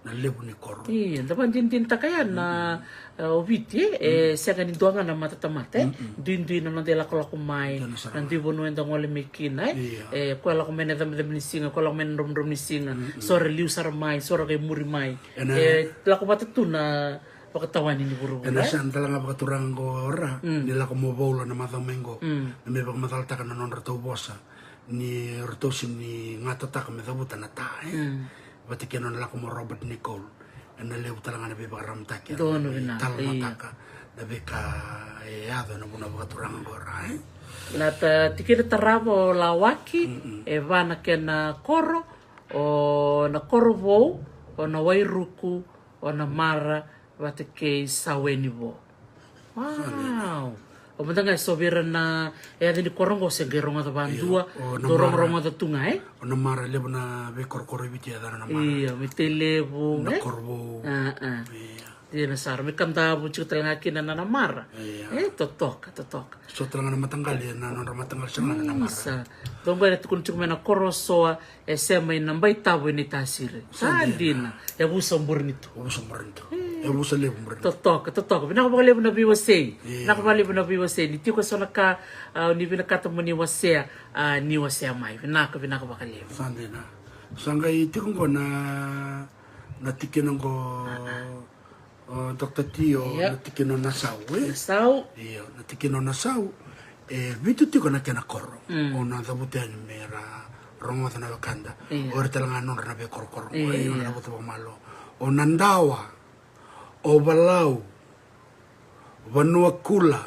na levu ni koro. Io, da vakadinadinataka ya na, e, o Viti, e, e sega ni dua ga na matatamata, e? Mm-mm. Duidui na noda ilakolako mai, dua na sara, na dui vanua eda gole mai kina, e? Io. E, koya lako mai na cabecebe ni siga, koya lako mai na dromodromo ni siga, so ra liu sara mai, so ra qai muri mai. Ena, e, lako vata tu na vakatawani ni vuravura, ena, e? Sa dala ga vakaturaga qo o Ra, mm, ni lako mo vaula na macawa mai qo. Mm. Na me vakamacalataka na nodratou vosa ni ratou sega ni gatotaka me cavuta na ta, e? Mm. Vata kei na nona lako mo Robert Nicol. Ena levu tale ga na veivakararamataki, donu, e, vinaka, talamataka, io, na veika e yaco ena vanua vakaturaga qo o Ra, e? Na ta-, tikina tarava o Lawaki, mm-mm, e va na kena koro, o Nakorovou, o Nawairuku, o Namara, vata kei Saweni Vo. Wow. O mada ga e so vei ira na yaca ni koro qo se qai rogoca vadua, io, o dou Namara, rogorogoca tu ga, e? O Namara, levu na veikorokoro e Viti e yacana Namara. Io, Meteilevu, e? Nakorovou. A, a. Io. Dina sara, mai Kadavu tiko tale ga kina na Namara. Io. E, totoka, totoka. So tale ga na mataqali, na nodra mataqali sara ga na Namara. Isa. Dou qai na tukuna tiko mai na koro o Soa, e sema i Nabaitavo i Naitasiri. Sa dina. Sa dina. Yavusa o Burenitu. Yavusa o Burenitu. E. Yavusa levu o Burenitu. Totoka, totoka. Vinaka vakalevu na veiwasei. Io. Vinaka vakalevu na veiwasei. Ni tiko eso na ka, a, ni vinakata mo ni wasea, a, ni wasea mai. Vinaka, vinaka vakalevu. Sa dina. Sa qai tiko qo na, na tikina qo, a, a. O Doctor T, o, io, na tikina o Nasau, e? Nasau. Io, na tikina o Nasau, e vitu tiko na kena koro. Mm. O na cavuta yani me ra rogoca na wekada. Io. O ira tale ga nodra na veikorokoro. Io. O ira na cavuta vakamalua. O Nadawa, o Valau, Vanuakula,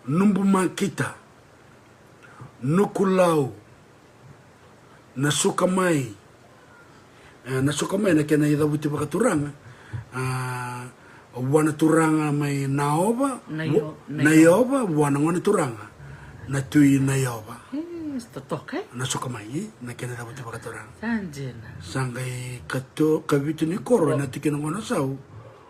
Nubumakita, Nukulau, Nasukamai. E, Nasukamai na kena icavuti vakaturaga. A, vua na turaga mai Naova, Naio-, vu-, Naio-, Naiova, vua na gone turaga na Tui Naiova. E, totoka, e? Nasukamai, e, na kena icavuti vakaturaga. Sa dina. Sa qai kato-, kavitu ni koro, o, na tikina qo o Nasau.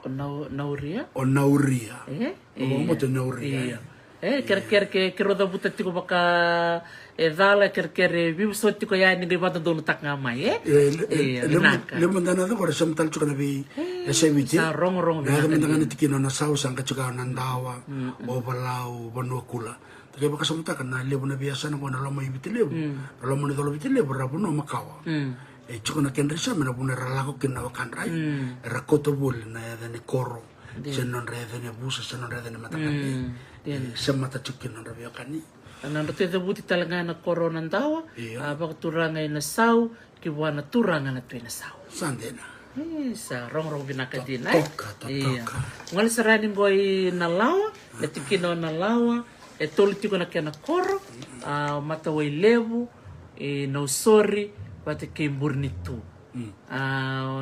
O Nau-, Nauria? O Nauria. E? Io. Vakabauta Nauria. Io. E, kerekere ke, keirau cavuta tiko vaka, e, cala, kerekere veivosa tiko yani qai vakadodonutaka ga mai, e? E, le-, e, le-, vinaka. Levu mada na yaca qori sa matata tiko na vei, e, e se Viti. Sa rogorogo vinaka. Na yaca mada ga ni tikina o Nasau, sa qai tiko o Nadawa, mm, mm, o Valau, Vanuakula. Ke vakasamataka na levu na veiyasana qo na loma i Viti Levu. Mm. Na loma ni colo Viti Levu, ra vanua makawa. Mm. E tiko na kedra isame na vanua era lako kina na wekadra, e. Mm. Era kauta voli na yaca ni koro. Dina. Se nodra yaca ni yavusa, se nodra yaca ni mataqali. Mm, dina. E, se mata tiko kina nodra veiwekani. A, na nodratou icavuti tale ga na koro o Nadawa, io, a, vakaturaga i Nasau, ki vua na turaga na Tui Nasau. Sa dina. E, sa rogorogo vinaka dina, e? Totoka, totoka. Io. Gole sara yani qo i Nalawa, na tikina o Nalawa, e tolu tiko na kena koro, a, Matawailevu, e, Nausori, vata kei Burenitu. Mm. A,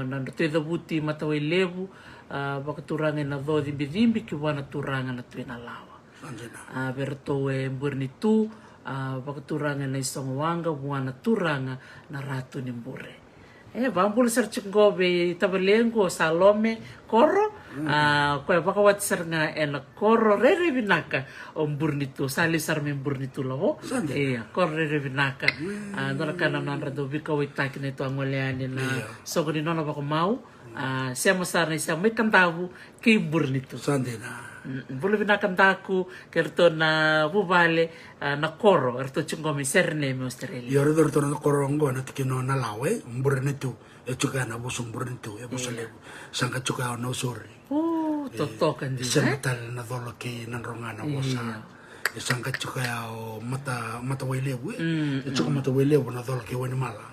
na nodratou icavuti Matawailevu, a, vakaturaga i Nacocibicibi ki vua na turaga na Tui Nalawa. Sa dina. A, vei ratou e Burenitu, a, vakaturaga i Naisogowaqa vua na turaga na Ratu ni Bure. E, vakabula sara tiko qo vei tavale qo Salome Koro, mm, a, koya vakawati sara ga ena koro rairai vinaka o Burenitu, sa lesu sara mai Burenitu, lavo. Sa dina. Ia, koro rairai vinaka. Mm. A, dua na ka na nodra dau veikauwaitaki na neitou a gole yani na, io, soqo ni nona vakamau. A, sema sara na isema mai Kadavu kei Burenitu. Sa dina. Mm, bula vinaka Daku, kei ratou na vuvale, ah, na koro eratou tiko qo mai Sydney mai Australia. Io, ratou, ratou na koro qo na tikina o Nalawa, e Burenitu. E tiko ya na vosa o Burenitu, e vosa levu. Sa qai tiko ya o Nausori. O, totoka dina, e sega tale na colo kei Nadroga na vosa. Io. E sa qai tiko ya o Mata, Matawailevu, e. Mm, e tiko Matawailevu na colo kei Wainimala.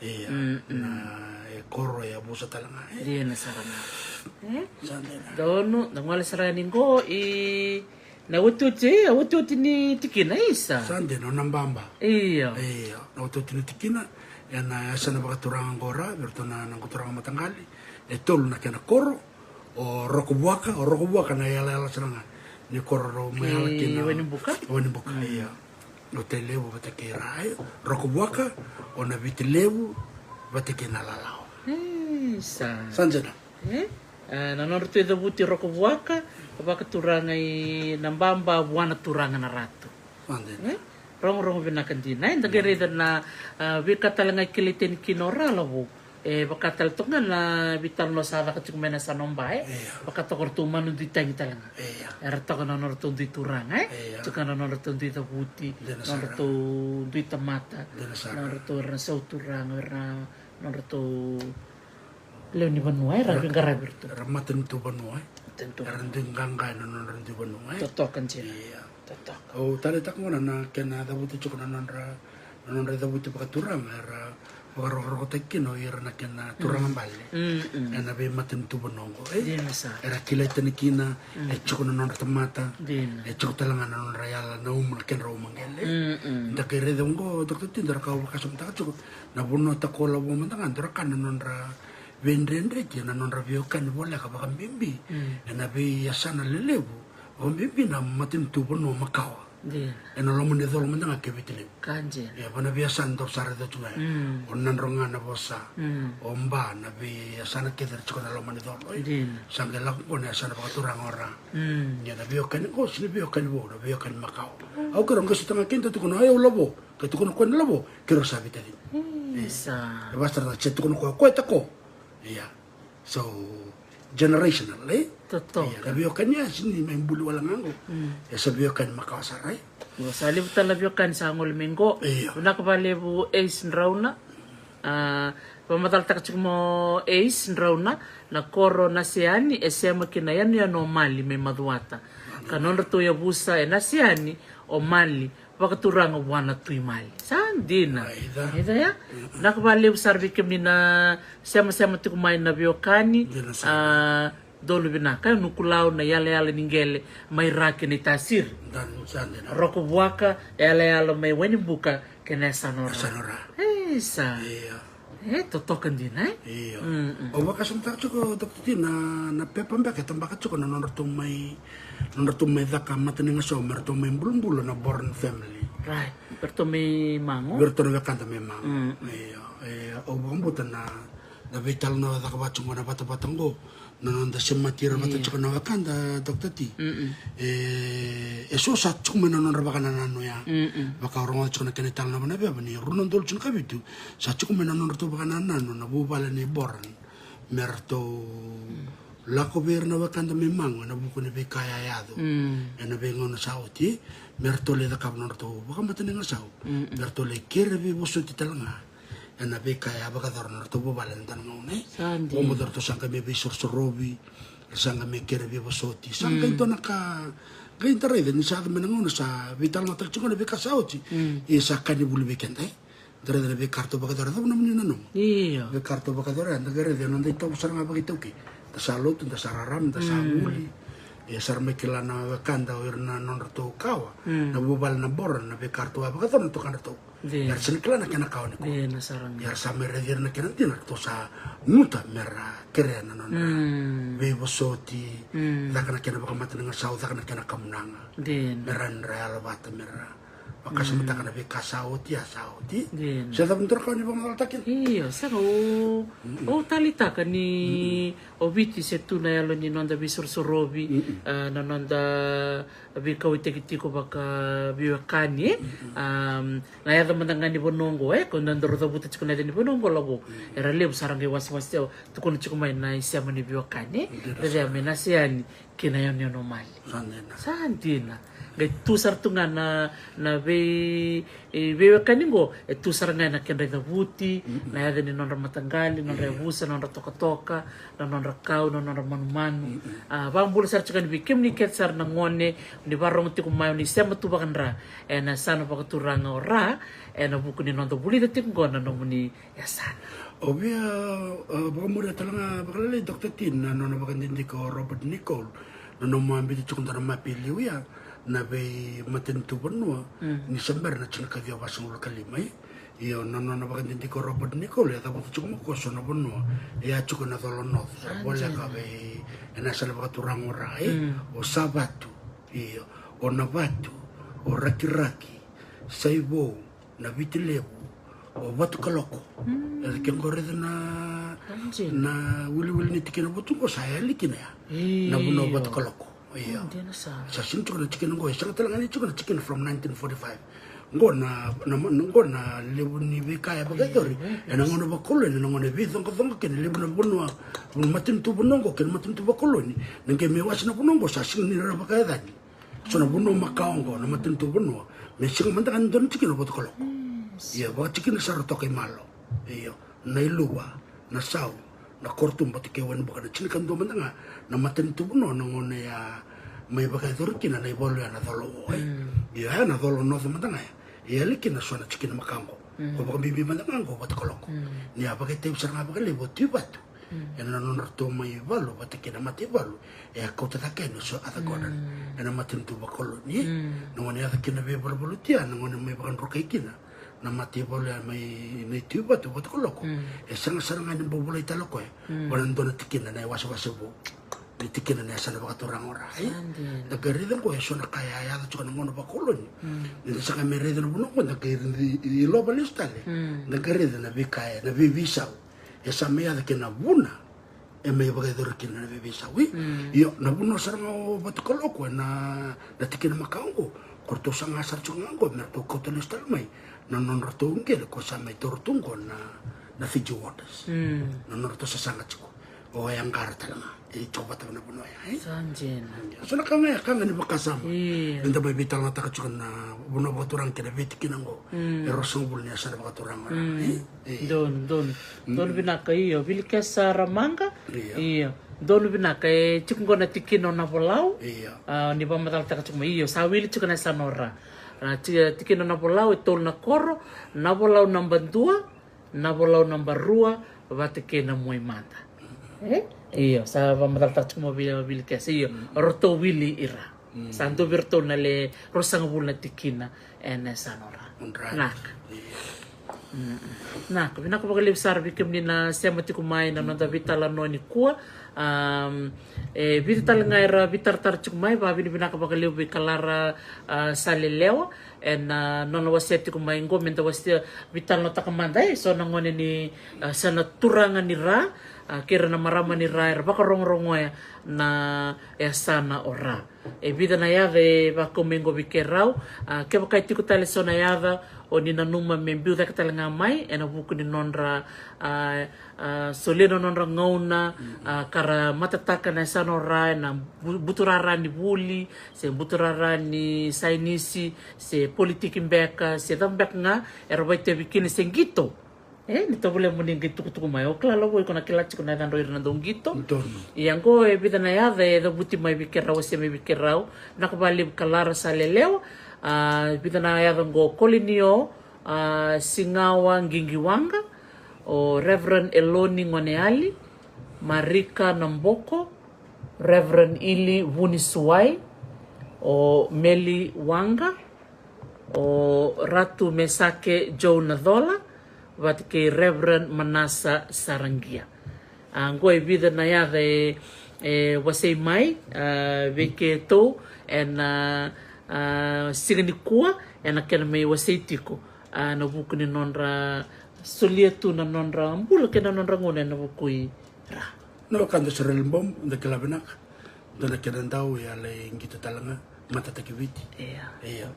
Ia, na, e koro e a vusa tale ga, e. Dina sara ga. E? Sa dina. Donu, da gole sara yani qo i na otioti, e, otioti ni tikina, isa. Sa dina, o Nababa. Io. Io, na otioti ni tikina, e na yasana vakaturaga qo ra, vei ratou na, na quturaga mataqali, e tolu na kena koro, o Rokovuaka, o Rokovuaka na yalayala sara ga ni koro rau mai yala kina. Wainibuka? Wainibuka, io. O Tailevu vata kei Rai, Rokovuaka, o Navitilevu vata kei Nalalawa. E, sa. Sa dina. E? A, na nodratou icavuti Rokovuaka, vakaturaga i Nababa vua na turaga na Ratu. Sa dina. E? Rogorogo vinaka dina. E, da qai raica na, a, veika tale ga e kilai tani kina o Ralavo. E vaka tale toka ga na veitalanoa sa caka tiko mai na yasana o Ba, e. Io. Vaka toka ratou manu dui tagi tale ga. Io. Era toka na nodratou dui turaga, e. Io. Toka na nodratou dui cavuti, dina sara, nodratou dui tamata, dina sara, nodratou era na sauturaga, era na nodratou lewe ni vanua, e, era veiqaravi ratou. Era matanitu vanua, e. Matanitu vanua. Era dui qaqa ena nodra dui vanua, e. Totoka dina. Io. Totoka. Au taleitaka gona na kena cavuti tiko na nodra, na nodra icavuti vakaturaga, era vakarokorokotaki kina o ira na kena turaga bale. Mm, mm. Ena veimatanitu vanua oqo, e? Dina sara. Era kilai tani kina, mm, e tiko na nodra tamata, dina, e tiko tale ga na nodra yala, na uma, na kedra uma qele. Mm, mm. Da qai raica oqo, Doctor T, da ra kau vakasamataka tiko, na vanua tako lavo mada ga, da ra kana na nodra veidredreti, na nodra veiwekani voleka vakabibi, mm, ena veiyasana lelevu. O bibi na matanitu vanua makawa. Dina. Ena loma ni colo mada ga kei Viti Levu. Ka dina. Ia, vana veiyasana dau sa raica tu ga ya. Mm. O Nadroga na vosa. Mm. O Ba na veiyasana kece era tiko na loma ni colo, e. Dina. Sa qai lako qo na yasana vakaturaga o Ra. Mm. Ia na veiwekani qo, sega ni veiwekani vou, na veiwekani makawa. Mm. Au keirau qai sota ga kina, tukuna, ai, au lavo. Ke tukuna koya na lavo, keirau sa veitacini. Mm, e, sa. E vaka sara ga se tukuna koya, koya tako. Ia. So, generational, e? Totoka. Ia, na veiwekani ya, sega ni mai buli wale ga qo. Mm. E sa veiwekani makawa sara, e? Io, sa levu tale na veiwekani sa gole mai qo. Io. Vinaka vakalevu Ace Drauna. A, vakamacalataka tiko mai o Ace Drauna, na koro Naseani, e sema ki na yanuyanu o Mali mai Macuata. Ka nodratou yavusa e Naseani o Mali, vakaturaga vua na Tui Mali. Sa dina. Raica. Raica ya. Vinaka vakalevu sara vei kemuni na semasema tiko mai na veiwekani. Dina sara. A, donu vinaka, e, Nukulau, na yalayala ni qele mai Ra kei Naitasiri. Dina, sa dina. Rokovuaka, yalayala mai Wainibuka kei na yasana o Ra. Yasana o Ra. E, sa. Io. E, totoka dina, e? Io. Mm, mm. Au vakasamataka tiko, Doctor T, na, na pepa beka e tabaka tiko na nodratou mai, nodratou mai caka mata ni gasau me ratou mai bulabula na Boran family. Right. Me ratou mai Mago. Me ratou na wekada mai Mago. Mm, mm. Io, io. Au vakabauta na, na veitalanoa e caka vata tiko na vatavata qo. Na noda semati ira vata tiko na wekada, Doctor T. Mm-mm. E, e so sa tiko mai na nodra vakanananu ya. Mm-mm. Vaka au rogoca tiko na kena italanoa na veva ni rua na udolu tinikavitu, sa tiko mai na nodratou vakanananu na vuvale ni Boran. Me ratou lako vei ira na wekada mai Mago ena vuku ni veika ya yaco. Mm. Ena veigauna sa oti, me ratou lai cakava nodratou vakamata ni gasau. Mm-mm. Me ratou lai kere veivosoti tale ga. Ena veika e a vakayacora na nodratou vuvale ena dua na gauna, e. Sa dina. Vakabauta ratou sa qai mai veisorosorovi, sa qai mai kere veivosoti. Sa qai dua na ka, qai da raica ni sa yaco mai na gauna sa veitalanoataki tiko na veika sa oti. Mm. Ia sa ka ni vuli vei keda, e. Da raica na veika ratou vakayacora, cava nomuni nanuma? Io. Veika ratou vakayacora, da qai raica na noda itavi sara ga vakaitaukei. Da sa lotu, da sa rarama, da sa vuli. Ia sa ra mai kila na wekada o ira na nodratou kawa. Mm. Na vuvale na Boran, na veika ratou a vakayacora na tuakadratou. Dina. Era sega ni kila na kena kawa nikua. Dina sara ga. Ia era sa mai raici ira na kena dina, ratou sa guta me ra kerea na nodra veivosoti, caka na kena vakamata ni gasau, caka na kena kamunaga. Dina. Me ra ni ra yalo vata, me ra Vakasamataka na veika sa oti, a sa oti. Dina. Se cava dua na ka ni vakamacalataka kina? Io, sega, o, o taleitaka ni o Viti se tu na yalo ni noda veisorosorovi, a, na noda veikauwaitaki tiko vakaveiwekani, e? Am, na yaca mada ga ni vanua oqo, e, ko na daru cavuta tiko na yaca ni vanua oqo, lavo. Era levu sara qai wasewase, tukuna tiko mai na isema ni veiwekani, e? Dina. Rere mai na se yani kei na yanuyanu mali. Sa dina. Sa dina. Qai tu sara tu ga na, na vei, e, veiwekani qo, e tu sara ga ena kedra icavuti, na yaca ni nodra mataqali, nodra yavusa, nodra tokatoka, na nodra kau, na nodra manumanu. A, vakabula sara tiko yani vei kemuni kece sara na gone, ni varogo tiko mai, ni sema tu vakadra ena yasana vakaturaga o Ra, ena vuku ni noda vulica tiko qo na nomuni yasana. Au via, a, vakamuria tale ga vakalailai, Doctor Tin, na nona vakadidike o Robert Nicol, na nomu a biuta tiko dua na mape i liu ya, na veimatanitu vanua ni se bera na tinikaciwa vasagavulu ka lima, e? Io, na nona vakadidike o Robert Nicol, e cavuta tiko mai ko so na vanua e a tiko ena colo North, sa voleka dina, vei, ena yasana vakaturaga o Ra, e? O Savatu, io, o Navatu, o Rakiraki, Saivou, na Viti Levu, o Vatukaloko. E, ke qo raica na, sa dina, na wiliwili ni tikina votu qo sa yali kina ya. Io. Na vanua o Vatukaloko. Io. Dina sara. Sa sega tiko na tikina qo, e sega tale ga ni tiko na tikina from nineteen forty-five. Qo na, na, na, qo na levu ni veika e vakayacori ena gauna vakoloni, na gauna e veicoqacoqa kina, levu na vanua, matanitu vanua qo kei na matanitu vakoloni, na qai mai wase na vanua qo sa sega ni ra vakayacani. So na vanua makawa oqo, na matanitu vanua, me sega mada ga ni dua na tikina o Vatukaloko. Ia, vakatikina sara toka i Malo. Io, na Iluva, na Sau, na Korotuba, Tekewani, Buka, na tinikadua mada ga na matanitu vanua na gauna ya mai vakayacori kina na ivalu ya na colo o, e? Io, ya na colo North mada ga ya. E yali kina so na tikina makawa oqo. Ko vakabibi mada ga oqo o Vatukaloko. Ni a vakaitavi sara ga vakalevu o Tui Vatu ena nodratou mai valu vata kei na mataivalu e a kauta cake yani o Sir Arthur Gordon ena matanitu vakoloni. Na gauna e yaco kina na veivalavala oti ya, na gauna mai vakadrukai kina na mataivalu ya mai Naitivatu, Vatukaloko, e sega sara ga ni bau volai tale o koya vua na dua na tikina na iwasewase vou, ni tikina na yasana vakaturaga o Ra, e? Sa dina. Da qai raica oqo e so na ka e a yaco tiko na gauna vakoloni. Ni da sa qai mai raica na vanua oqo, da qai raica, ilova lesu tale. Da qai raica na veika, na veiveisau e sa mai yaco kei na vuna e mai vakayacori kina na veiveisau, e? Io, na vanua sara ga o Vatukaloko ena, na tikina makawa oqo, ko ratou saga sara tiko ga oqo me ratou kauta lesu tale mai na nodratou qele ko sa mai taura tu oqo na, na Fiji Waters. Na nodratou sasaga tiko. O Yaqara tale ga e tiko vata na vanua ya, e? Sa dina. So na ka ga ya, ka ga ni vakasama. Io. Eda mai veitalanoataka tiko na vanua vakaturaga kei na veitikina oqo. E ruasagavulu ni yasana vakaturaga, e? Donu, donu. Donu vinaka, io. Vilikesa Ramaqa. Io. Io. Donu vinaka, e tiko oqo na tikina o Navolau. Io. A, ni vakamacalataka tiko mai, io, sa wili tiko na yasana o Ra. A, ti-, tikina o Navolau e tolu na koro, Navolau naba dua, Navolau naba rua, vata kei Namuaimada. E? Io, sa vakamacalataka tiko mai o Vilikesa, io, ratou wili i Ra. Sa dua vei iratou na le ruasagavulu na tikina ena yasana o Ra. Naka. Naka, vinaka vakalevu sara vei kemuni na sema tiko mai na noda veitalanoa nikua. Am, e vica tale ga era veitaratara tiko mai, vakavinavinaka vakalevu vei Kalara, a, Salelewa ena, a, nona wasea tiko mai oqo meda wasea, veitalanoataka mada, e, so na gone ni, a, yasana turaga ni Ra, a, kei ira na marama ni Ra era vakarogorogoya na yasana o Ra. E vica na yaca e vakau mai oqo vei keirau. A, kevaka e tiko tale so na yaca o ni nanuma me biu cake tale ga mai ena vuku ni nodra, a, a, solia na nodra gauna, a, ka ra matataka na yasana o Ra ena bu-, buturara ni vuli, se buturara ni sainisi, se politiki beka, se cava beka ga era vakaitavi kina, se qito. E, ni tovolea mo ni qai tukutuku mai. O kila, lavo, iko na kila tiko na yacadrau ira na dauqito. Donu. Ia oqo e vica na yaca e cavuti mai vei keirau, wasea mai vei keirau. Vinaka vakalevu Kalara Salelewa. A, vica na yaca oqo: Kolinio, a, Sigawa Qiqiwaqa, o Reverend Eloni Goneyali, Marika Naboko, Reverend Ili Vunisuwai, o Meli Waqa, o Ratu Mesake Joe Nacola, vata kei Reverend Manasa Saraqia. A, oqo e vica na yaca e, e wasei mai, a, vei keitou ena, a, a, siga nikua, ena kena mai wasei tiko, a, na vuku ni nodra solia tu na nodra bula kei na nodra gauna ena vuku i ra. Na wekada o Sereli Bobo, da kila vinaka. Dua na kena dau e a lai qito tale ga, matataki Viti. Ia. Ia.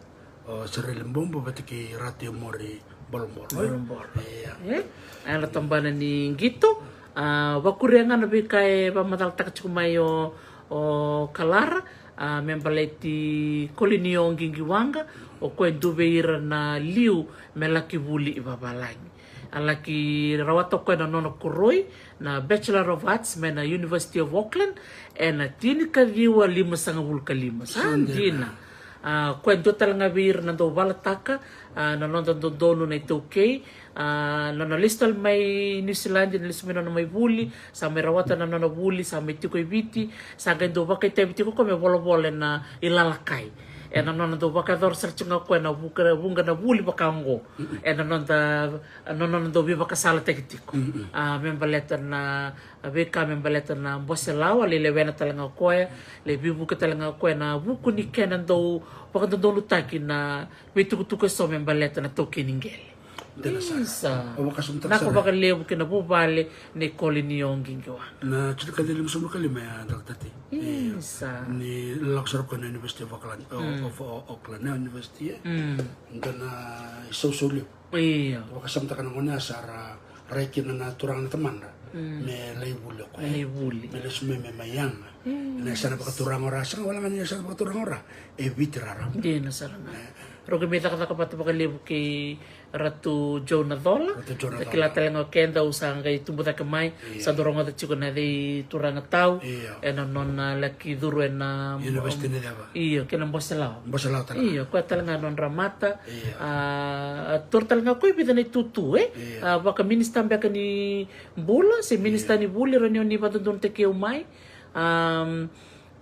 O Sereli Bobo vata kei Ratu Emori Bolobolo. Bolobolo. Ia. E? A na tabana ni qito. A, vakuria ga na veika e vamacalataka tiko mai o, o Kalara. A, me baleti Kolinio Qiqiwaqa, o koya e dua vei ira na liu me laki vuli i vavalagi. A laki rawata o koya na nona koroi na Bachelor of Arts mai na University of Auckland ena tinikaciwa limasagavulu ka lima. Sa dina. A, koya e dua tale ga vei ira na dau valataka, a, na noda dodonu na iTaukei, a, na nona lesu tale mai Niusiladi, na lesu mai nona mai vuli, sa mai rawata na nona vuli, sa mai tiko i Viti, sa qai dau vakaitavi tiko o koya me volavola ena ilalakai. Ena nona dau vakayacora sara tiko ga o koya na vuqa, vuqa na vuli vaka oqo. Ena noda, na nona dau veivakasalataki tiko. A, me baleta na veika me baleta na bose lawa, a lai lewena tale ga o koya, lai veivuke tale ga o koya ena vuku ni kena dau vakadodonutaki na veitukutuku eso me baleta na taukei ni qele. Dina sara. Isa. Au vakasamataka sara. Vinaka vakalevu kei na vuvale nei Kolinio Qiqiwaqa. Na tinikaciwa limasagavulu ka lima ya, Doctor T. Isa. Ni lako sara o koya na University of Auckland, o, of, o, Auckland, na university, e? Mm. Dua na isausau levu. Io. Vakasamataka na gauna ya sa ra rai kina na turaga na tamadra. Mm. Me lai vuli o koya. Me lai vuli. Me lesu mai me mai yaga. Mm. Ena yasana vakaturaga o Ra, sega wale ga ni yasana vakaturaga o Ra. E Viti raraba. Dina sara ga. E. Rau qai mai cakacaka vata vakalevu kei Ratu Joe Nacola. Ratu Joe Nacola. Kila tale ga o keda au sa qai tubu cake mai. Io. Sa dau rogoca tiko na yaca i turaga tau. Io. Ena nona laki curu ena University ni ceva? Io, kei na bose lawa. Bose lawa tale ga. Io, koya tale ga nodra mata. Io. A, a taura tale ga o koya e vica na itutu, e? Io. A, vaka minisita beka ni bula, se minisita ni vuli, rawa ni o ni vakadodonutaki au mai. Am,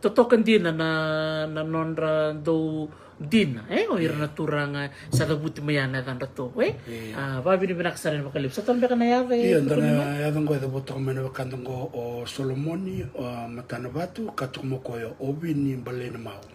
totoka dina na, na nodra dau dina, e? O ira na turaga sa cavuti mai ya na yacadratou, e? Io. A, vakavinavinaka sara vakalevu. Sa tale beka na yaca, e? Io, dua na yaca oqo e cavuta toka mai na wekada oqo o Solomoni, o Matanavatu, ka tukuna o koya o Vini Balainamau.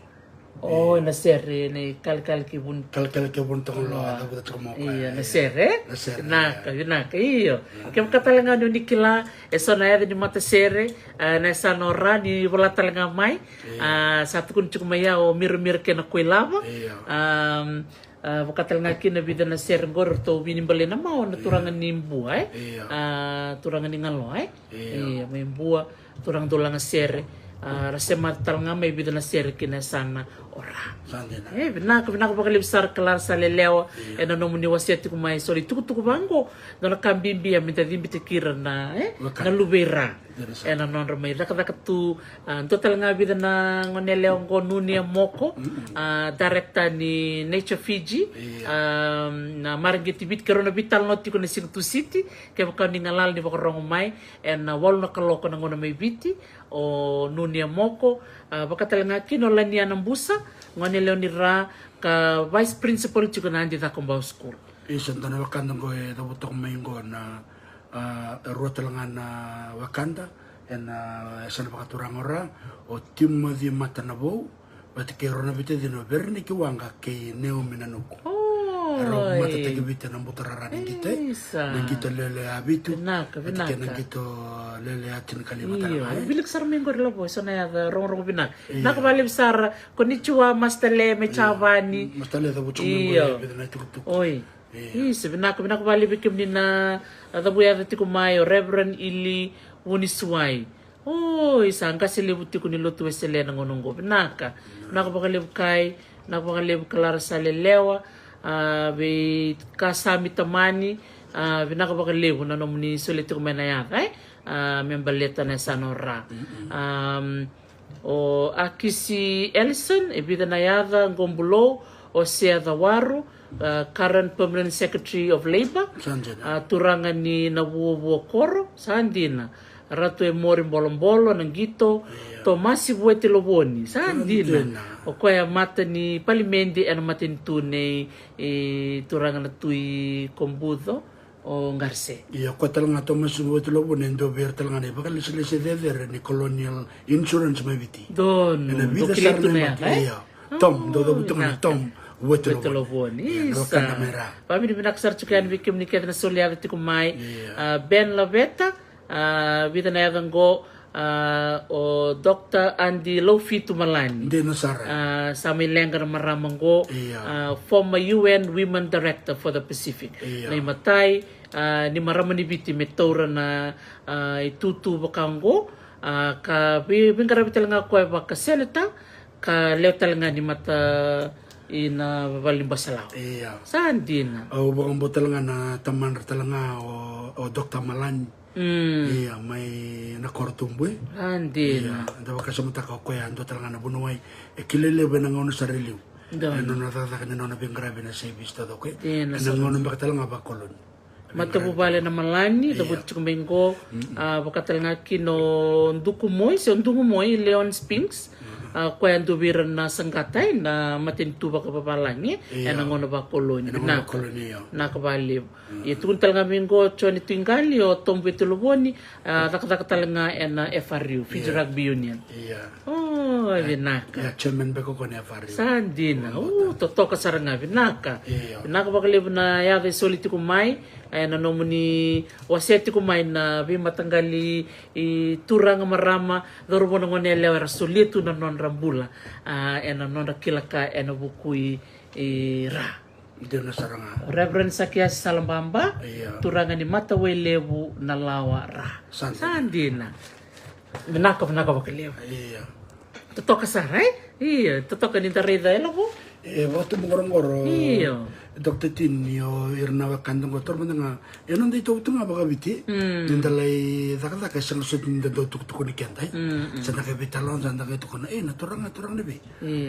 O, ena sere, na ikalakala kei Vuni. Kalakala kei Vuni Togoloa, a cavuta tiko mai o koya. Io, na sere, e? Na sere, vinaka, vinaka, io. Kevaka tale ga ni o ni kila eso na yaca ni matasere, a, na yasana o Ra, ni vola tale ga mai. Io. A, sa tukuni tiko mai ya o Miramira kei na Koilava. Io. Am, a, vaka tale ga kina vica na sere qori, ratou Vini Balainamau, na turaga ni Bua, e? Io. A, turaga ni Galoa, e? Io. Io, mai Bua. Turaga dau laga sere, a, ra semata tale ga mai vica na sere ki na yasana o Ra. Sa dina. E, vinaka, vinaka vakalevu sara Kalara Salelewa, io, ena nomuni wasea tiko mai eso na itukutuku vaqo, dua na ka bibi me da cibitaki ira na, e, na luve i Ra. Dina sara. Ena nodra mai cakacaka tu, a, dua tale ga vica na gone yalewa oqo, Nunia Moko, a, director ni Nature Fiji, io, a, na Mareqeti Viti, keirau na veitalanoa tiko na siga Tusiti, kevaka ni galala ni vakarogo mai, ena walu na kaloko na gauna mai Viti, o Nunia Moko, a, vaka tale ga kina o Lania Nabusa, gone yalewa ni Ra, ka vice principal tiko na Adi Cakobau School. Isa, dua na wekada oqo e cavuta toka mai oqo na, a, e rua tale ga na wekada ena yasana vakaturaga o Ra, o Timothy Matanavou, vata kei rau na veitacini o Vereniki Waqa kei Naomi Nanuku. Oi. Erau matataki Viti ena buturara ni qito, e? Isa. Na qito lewe ya vitu. Vinaka, vinaka. Vata kei na qito lewe ya tinikalima tale ga, e? Io, e wilika sara mai qori lavo, eso na yaca rogorogo vinaka. Io. Vinaka vakalevu sara. Konnichiwa, Master Le, mai Japani. Master Le, cavuta mai qori, io, vica na itukutuku. Oi. Io. Isa, vinaka, vinaka vakalevu vei kemuni na, a, cavu yaca tiko mai, o Reverend Ili Vunisuwai. Oi, sa qase levu tiko ni lotu Wesele ena gauna oqo. Vinaka. Vinaka vakalevu Kai, vinaka vakalevu Kalara Salelewa, a, veikasami tamani, a, vinaka vakalevu na nomuni solia tiko mai na yaca, e? A, me baleta na yasana o Ra. Mm-mm. Am, o Akisi Ellison, e vica na yaca, Qobulou, o Sea Cawaru, a, current Permanent Secretary of Labour, sa dina, a, turaga ni Navuavua Koro, sa dina. Ratu Emori Bolobolo na qito, io, Tomasi Vuetilovoni, sa dina. Sa dina. O koya mata ni palimedi ena matanitu nei, e, turaga na Tui Kobuco, o Qarse. Io, o koya tale ga Tomasi Vuetilovoni e dua vei ira tale ga na ivakalesilesi cecere ni Colonial Insurance mai Viti. Donu, ena vica sara na yabaki, e? Io. Tom, dou cavuta mai na Tom. Vuete Lovoni. Isa. Vavinavinaka sara tiko yani vei kemuni kece na soli yaca tiko mai. A, Ben Laveta, a, vica na yaca qo, a, o Doctor Adi Laufitu Malani. Dina sara. A, sa mai leqa na marama qo, a, former U N Women Director for the Pacific. Na imatai, a, ni marama ni Viti me taura na, a, itutu vaka qo, a, ka veiqaravi tale ga koya vaka seneta, ka lewe tale ga ni mata ina vale ni basalawa. Sa dina. Au vakabauta tale ga na tamadra tale ga o, o Doctor Malani. Ia, mai na koro tubu e. Sa dina. Da vakasamataka o koya dua tale ga na vuniwai e kilai levu ena gauna sara e liu. Ena nona cakacaka ni nona veiqaravi na service taucoko e. Ena gauna beka tale ga vakoloni. Matavuvale na Malani, da vuti tiko mai qo, a, vaka tale ga kina o Dukumoi, se o Dugumoi, Leon Spinks, a, koya dua vei ira na saqata e na matanitu vakavavalagi, ena gauna vakoloni. Vinaka vakalevu. Ia tukuni tale ga mai qo Joni Tuiqali, o Tom Vetulovoni, a, cakacaka tale ga ena F R U, Fiji Rugby Union. O, vinaka. Ia, chairman beka ko na F R U. Sa dina. U, totoka sara ga, vinaka. Vinaka vakalevu na yaca e soli tiko mai, ena nomuni wasea tiko mai na veimataqali, i turaga, marama, cauravou, na goneyalewa era solia tu na nodra bula, a, ena nodra kila ka ena vuku i, i ra. Dina sara ga. Reverend Sakiasi Salababa, turaga ni Matawailevu, Nalawa, ra. Sa dina. Vinaka, vinaka vakalevu. Totoka sara e? Ia, totoka ni da raica e lavo. E vakatubu qoroqoro. Io. Doctor Tini, o ira na wekada qo, toro mada ga. E noda itovo tu ga vakaviti. Ni da lai cakacaka e sega soti ni da dau tukutukuni keda e. Sa da qai veitalanoa, sa da qai tukuna, e, na turaga, turaga ni vei.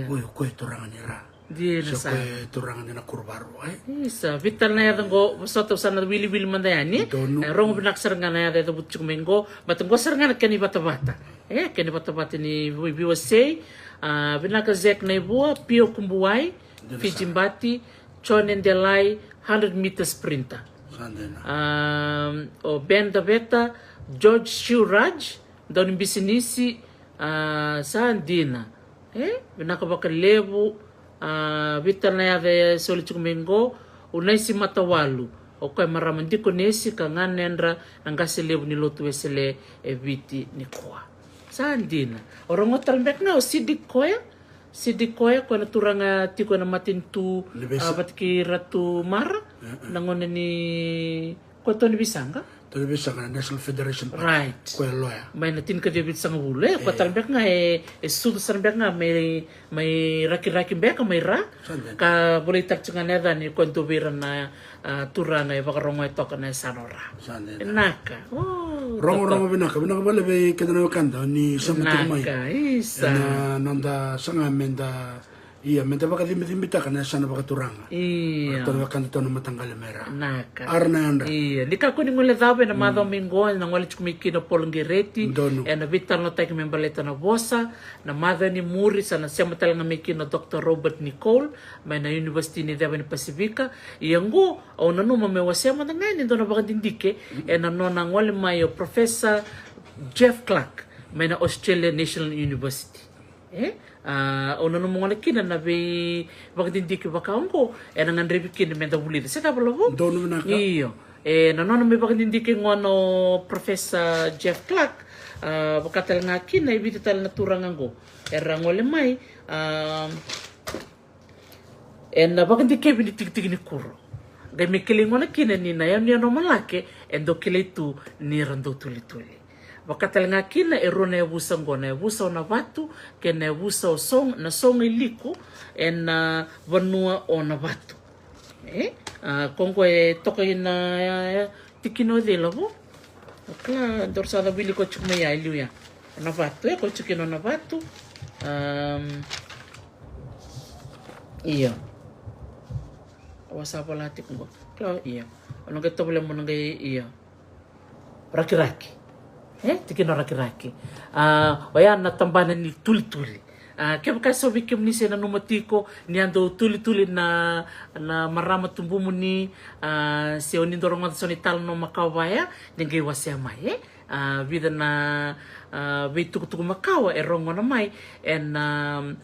Oi, o koya e turaga ni ra. Dina sara. Koya e turaga ni Nakuruvarua e. Isa, vei tale na yaca qo, vosota au sa na wiliwili mada yani. E, rogo vinaka sara ga na yaca e cavuti tiko mai qo. Baleta qo sara ga na kena ivatavata. E, kena ivatavata ni veiwasei. A, vinaka Zek Naivua, Pio Kubuwai, Fiji Bati, Jone Delai, hundred meter sprinter. A, o Ben Daveta, George Shivraj, daunibisinisi, a, sa dina. E, vinaka vakalevu, a, vei tale na yaca e soli tiko mai qo, o Naisi Matawalu, o koya marama dikonesi ka ganedra na qase levu ni lotu Wesele e Viti nikua. Sa dina. O rogo tale beka ga o Sidi koya, Sidi koya, koya na turaga tiko ena matanitu, a, vata kei Ratu Mara, na gone ni Ko Tony Visaga? Tony Visaga na National Federation Party. Right. Ko e loya. Mai na tinikaciwa vitusagavulu. E, ko tale beka ga e, e sucu sara beka ga mai, mai Rakiraki beka mai ra. Ka volai tale tiko ga na yacana ni ko e dua vei ira na, a, turaga e vakarogoya toka na yasana o ra. Vinaka. O, rogo, rogo vinaka. Vinaka vale vei keda na wekada ni sema tiko mai. Vinaka, isa. Ena noda saga meda Ia, meda vakacibicibitaka na yasana vakaturaga. Ia. Ratou na wekadatou na mataqali mai ra. Vinaka. Ara na yadra. Ia, ni kakua ni guilecava ena macawa mai qo, ena gole tiko mai kina o Paul Gereti. Donu. Ena veitalanoataki me baleta na vosa, na macawa ni muri, sa na sema tale ga mai kina o Doctor Robert Nicole, mai na University ni Ceva ni Pasifika. Ia qo, au nanuma me wasea mada ga yani e dua na vakadidike, ena nona gole mai o Professor Jeff Clark, mai na Australian National University. E? A, au nanuma gona kina na veivakadidike vaka oqo, ena gadrevi kina meda vulica. Se cava Lavo? Donu vinaka. Io. E, na nona mai vakadidike gona o Professor Jeff Clark, a, vaka tale ga kina e vica tale na turaga oqo. Era gole mai, a, ena vakadikevi ni tikitiki ni kuro. Qai me kilai gona kina ni na yanuyanu o Malake, e dau kilai tu ni ra dau tulituli. Vaka tale ga kina e rua na yavusa oqo, na yavusa o Navatu kei na yavusa o Sog-, na Soga i Liku, ena vanua o Navatu. E? A, ko oqo e toka ina, a, tikina o cei Lavo? Kila, dou sa na wili ko tiko mai ya e liu ya. O Navatu, e, ko tiko kina o Navatu. Am, io. Au sa vola tiko qo. Kila, io. O na qai tovolea mo na qai, io. Rakiraki. E, tikina o Rakiraki. A, oya na tabana ni tulituli. A, kevaka e so vei kemuni se nanuma tiko ni a dau tulituli na, na marama tubumuni, a, se o ni dau rogoca so na italanoa makawa vaya, ni qai wasea mai, e? A, vica na, a, veitukutuku makawa e rogo gona mai, ena, am,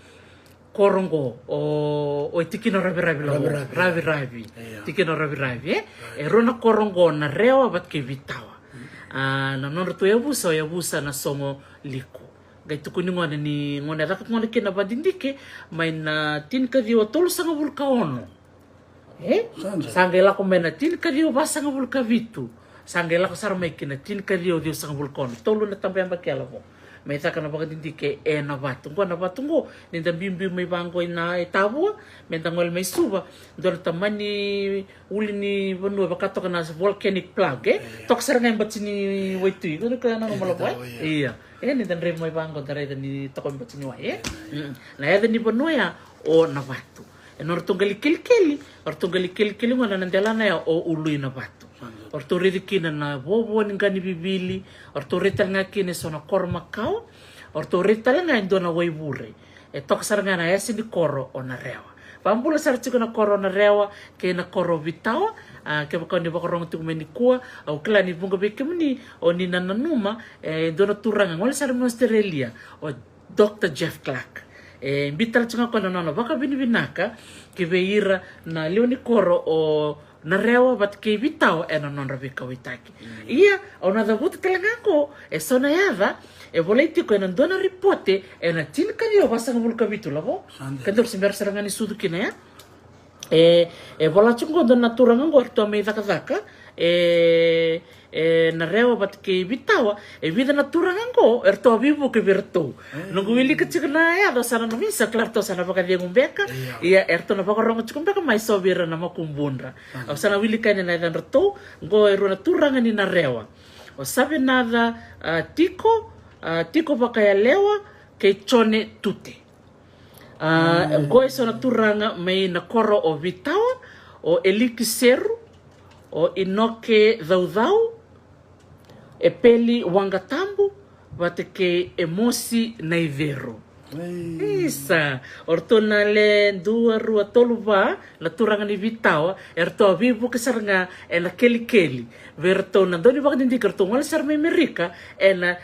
koro oqo, o, o tikina o Raviravi lavo. Raviravi. Raviravi. Io. Tikina o Raviravi, e? Right. E rua na koro oqo, Narewa vata kei Vitawa. Mm. A, na nodratou yavusa, o yavusa Nasogoliku. Qai tukuni gona ni gauna e caka gona kina na vakadidike, mai na tinikaciwa tolusagavulu ka ono. E? Sa dina. Sa qai lako mai na tinikaciwa vasagavulu ka vitu. Sa qai lako sara mai ki na tinikaciwa ciwasagavulu ka ono. Tolu na tabayaba kela vo. Mai caka na vakadidike e Navatu. Qo Navatu qo, ni da biubiu mai vaqo ina e Tavua, me da gole mai Suva, dua na tamani uli ni vanua vaka toka na volcanic plug, e? Io. Toka sara ga e bati ni waitui. Qo na ka na, e, noma lavo, e? Io. Io. E, ni da draiva mai vaqo, da raica ni toka e bati ni wai, e? Mm. Na yaca ni vanua ya, o Navatu. E nodratou qali kelikeli, o ratou qali kelikeli gona na delana ya o Ulu-i-Navatu. O ratou raici kina na vovo ni qa ni vivili, o ratou raici tale ga kina e so na koro makawa, o ratou raici tale ga e dua na waivure. E toka sara ga na yasa ni koro o Narewa. Vakabula sara tiko na koro o Narewa kei na koro o Vitawa, a, kevaka o ni vakarogo tiko mai nikua, au kila ni vuqa vei kemuni o ni na nanuma, e dua na turaga gole sara mai Australia, o Doctor Jeff Clark. E biuta tale tiko ga o koya na nona vakavinavinaka ki vei ira na lewe ni koro o Narewa vata kei Vitawa ena nodra veikauwaitaki. Mm. Ia, au na cavuta tale ga qo e so na yaca e volai tiko ena dua na ripote ena tinikaciwa vasagavulu ka vitu, lavo. Sa dina. Ka dou se bera sara ga ni sucu kina, ya. E, e vola tiko qo dua na turaga qo eratou a mai cakacaka e, e Narewa vata kei Vitawa, e vica na turaga qo eratou a veivuke vei iratou. E. Noqu wilika tiko na yaca, au sa na nanuma ni sa kila ratou sa na vakacegu beka. Io. Ia, eratou na vakarogo tiko beka mai so vei ira na makubudra. A. Au sa na wilika yani na yacadratou. Qo e rua na turaga ni Narewa, o Savenaca, a, Tiko, a, Tiko Vakayalewa kei Jone Tute. A, mm, qo e so na turaga mai na koro o Vitawa, o Eliki Seru, o Inoke Caucau, Epeli Waqatabu, vata kei Emosi Naiceru. Ei. Isa, o ratou na le dua, rua, tolu, va na turaga ni Vitawa, eratou a veivuke sara ga ena kelikeli. Vei iratou na dau ni vakadidike, eratou gole sara mai Merika ena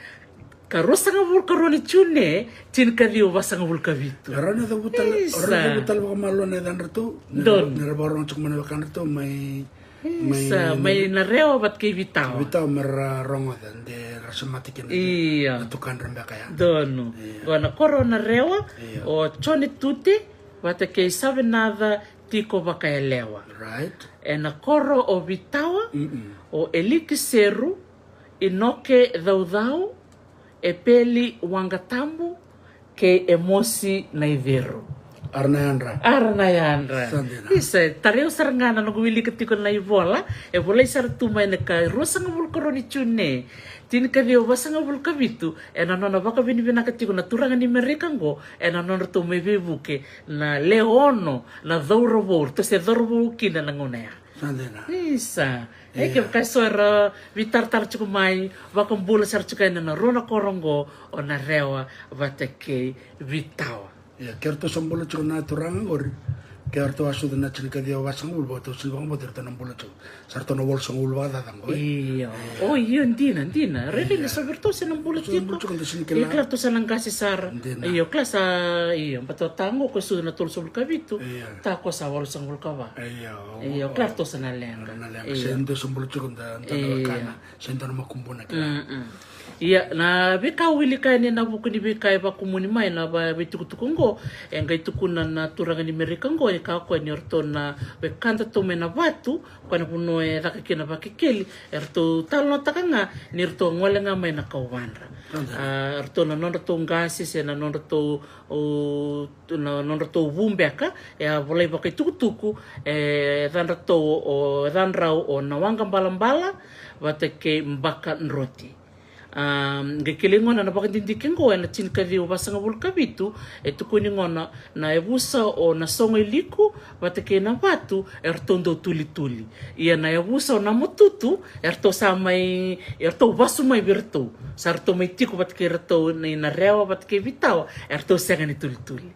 ka ruasagavulu ka rua ni June, tinikaciwa vasagavulu ka vitu. E rawa ni cavuta tale, isa, e rawa ni cavuta tale vakamalua na yacadratou. Donu. Ni ra vakarogo tiko mai na wekadratou mai, isa, mai, mai Narewa vata kei Vitawa. Vitawa me ra rogoca, de ra semata kina. Io. Na tukadra beka ya. Donu. Io. Qo na koro o Narewa, io, o Jone Tute vata kei Savenaca Tiko Vakayalewa. Right. Ena koro o Vitawa, mm-mm, o Eliki Seru, Inoke Caucau, Epeli Waqatabu kei Emosi Naiceru. Ara na yadra. Ara na yadra. Sa dina. Isa, e tarai au sara ga na noqu wilika tiko na ivola, e volai sara tu mai na ka ruasagavulu ka rua ni June, tinikaciwa vasagavulu ka vitu, ena nona vakavinavinaka tiko na turaga ni Merika qo ena nodratou mai veivuke na le ono na cauravou, ratou se cauravou kina na gauna ya. Sa dina. Isa. E, ia, kevaka e so era veitaratara tiko mai, vakabula sara tiko yani na rua na koro qo, o Narewa vata kei Vitawa. Ia, ke ratou sa bula tiko na turaga qori, ke ratou a sucu na tinikaciwa vasagavulu, vakatou sini vakabauta ratou na bula tiko. Sa ratou na walusagavulu vakacaca qo, e? Io. Ia. O, io, dina, dina. Rairai, ia, ni so vei ratou se na bula tiko. Sa bula tiko, da sini kila. Io, kila ratou sa na qase sara. Dina. Io, kila sa, io, baleta o ta qo ko sucu na tolusagavulu ka vitu. Ia. Ta ko sa walusagavulu ka va. Io. Io, kila ratou sa na leqa. Ra na leqa. Io. Se dua sa bula tiko da, da, io, na kana. Se dua na makubuna kila. Mm-mm. Ia, na veika au wilika yani ena vuku ni veika e vakumuni mai na va-, veitukutuku oqo, e qai tukuna na turaga ni Merika oqo, e kaya o koya ni o ratou na wekadatou mai Navatu, koya na vanua e caka kina Vakekeli, eratou talanoataka ga ni ratou gole ga mai na kauvadra. Donu. A, eratou na nodratou qase se na nodratou, o, na nodratou vu beka, e a volai vakaitukutuku, e yacadratou, o yacadrau o Nawaqabalabala vata kei Bakadroti. A, qai kilai gona na vakadidike qo ena tinikaciwa vasagavulu ka vitu, e tukuni gona na yavusa o Nasogoiliku vata kei Navatu, eratou dau tulituli. Ia na yavusa o Namotutu, eratou sa mai, eratou vasu mai vei iratou. Sa ratou mai tiko vata kei iratou ni Narewa vata kei Vitawa, eratou sega ni tulituli.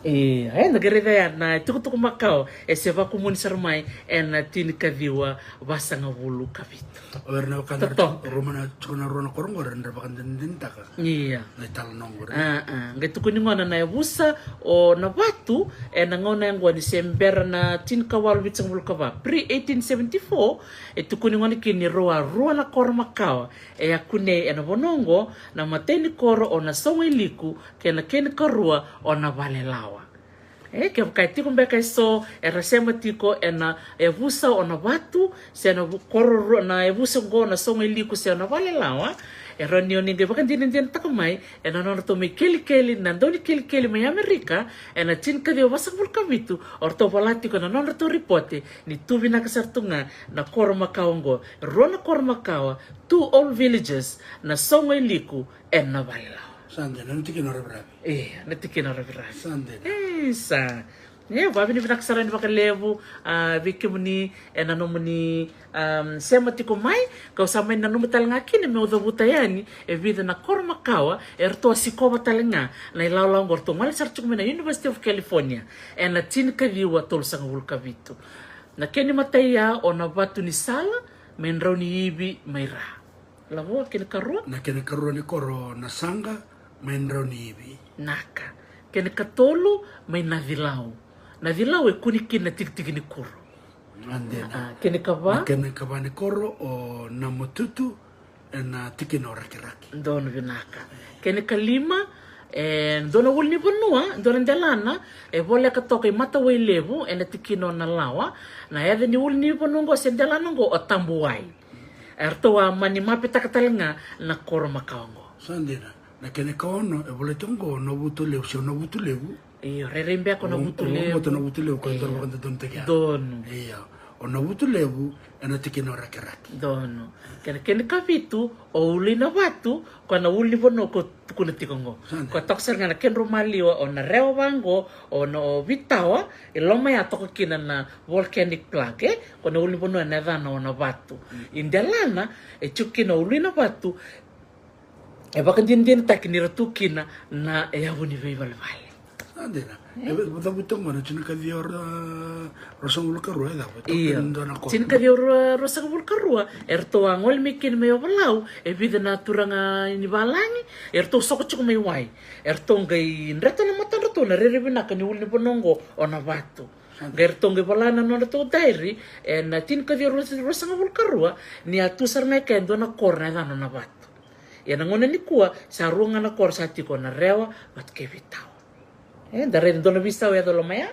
Ia, e na qai raica ya na itukutuku makawa e se vakumuni sara mai ena tinikaciwa vasagavulu ka vitu. O ira na wekada era tiko, rua na, tiko na rua na koro oqori era vakadinadinataka. Ia. Na italanoa oqori. A, a. Qai tukuni gona na yavusa o Navatu ena gauna yaqona se bera na tinikawalu vitusagavulu ka va, pre eighteen seventy-four, e tukuni gona kina ni rau a rua na koro makawa e a kunei ena vanua oqo, na imatai ni koro o Nasaugailiku kei na kena ikarua o Navalelawa. E, kevaka e tiko beka eso era sema tiko ena yavusa o Navatu, se na vu-, koro rua, na yavusa oqo o Nasaugailiku se o Navalelawa, e rawa ni oni qai vakadinadinataka mai ena nodratou mai kelikeli, na daunikelikeli mai Amerika, ena tinikaciwa vasagavulu ka vitu, o ratou vola tiko ena nodratou ripote ni tu vinaka sara tu ga na koro makawa oqo. Rua na koro makawa, two old villages, Nasaugailiku and Navalelawa. Sa dina, na tikina o Raviravi. E, na tikina o Raviravi. Sa dina. E, sa. E, vavinavinaka sara yani vakalevu, a, vei kemuni ena nomuni, am, sema tiko mai, kau sa mai nanuma tale ga kina meu cavuta yani e vica na koro makawa eratou a sikova tale ga na ilawalawa oqo, eratou gole sara tiko mai na University of California ena tinikaciwa tolusagavulu ka vitu. Na kena imatai ya o Navatunisala mai Drauniivi mai ra. Lavo, kena ikarua? Na kena ikarua ni koro Nasaqa mai Drauniivi. Naka. Kena ikatolu mai Nacilau. Nacilau e kune kina na tikitiki ni kuro. A, dina. A, kena ikava? Na kena ikava ni koro o Namotutu ena tikina o Rakiraki. Donu vinaka. Kena ikalima, e dua na ulunivanua, dua na delana e voleka toka i Matawailevu ena tikina o Nalawa. Na yaca ni ulunivanua oqo se delana oqo o Tabuwai. Eratou a mani mapetaka tale ga na koro makawa oqo. Sa dina. Na kena ikaono e volai toka oqo o Navutulevu se o Navutulevu. Io, rairai beka o Navutulevu. Io. Navutulevu ko e donu vakadodonutaki ya. Donu. Io. O Navutulevu ena tikina o Rakiraki. Donu. Kena, kena ikavitu o Uluinavatu, ko na ulunivanua ko tukuna tiko oqo. Sa dina. Ko toka sara ga na kedrau maliwa o Narewa vaqo, o na, o Vitawa, e loma ya toka kina na volcanic plug, e? Ko na ulunivanua ena yacana o Navatu. Mm. I delana e tiko kina o Uluinavatu, e vakadinadinataki ni ra tu kina na yavu ni veivalevale. A, dina. E, e cavuta gona tinikaciwa rua, ruasagavulu ka rua, e cava? Io. Tinikaciwa rua, ruasagavulu ka rua, eratou a gole mai kina mai Ovalau e vica na turaga ni valagi, eratou soko tiko mai wai. Eratou qai dreta na matadratou na rairai vinaka ni ulunivanua oqo o Navatu. Qai ratou qai vola na nodratou diary ena tinikaciwa rua, ruasagavulu ka rua, ni a tu sara mai kea e dua na koro na yacana o Navatu. Ia na gauna nikua sa rua ga na koro sa tiko, o Narewa vata kei Vitawa. E, da raica dua na veisau e yaco loma ya.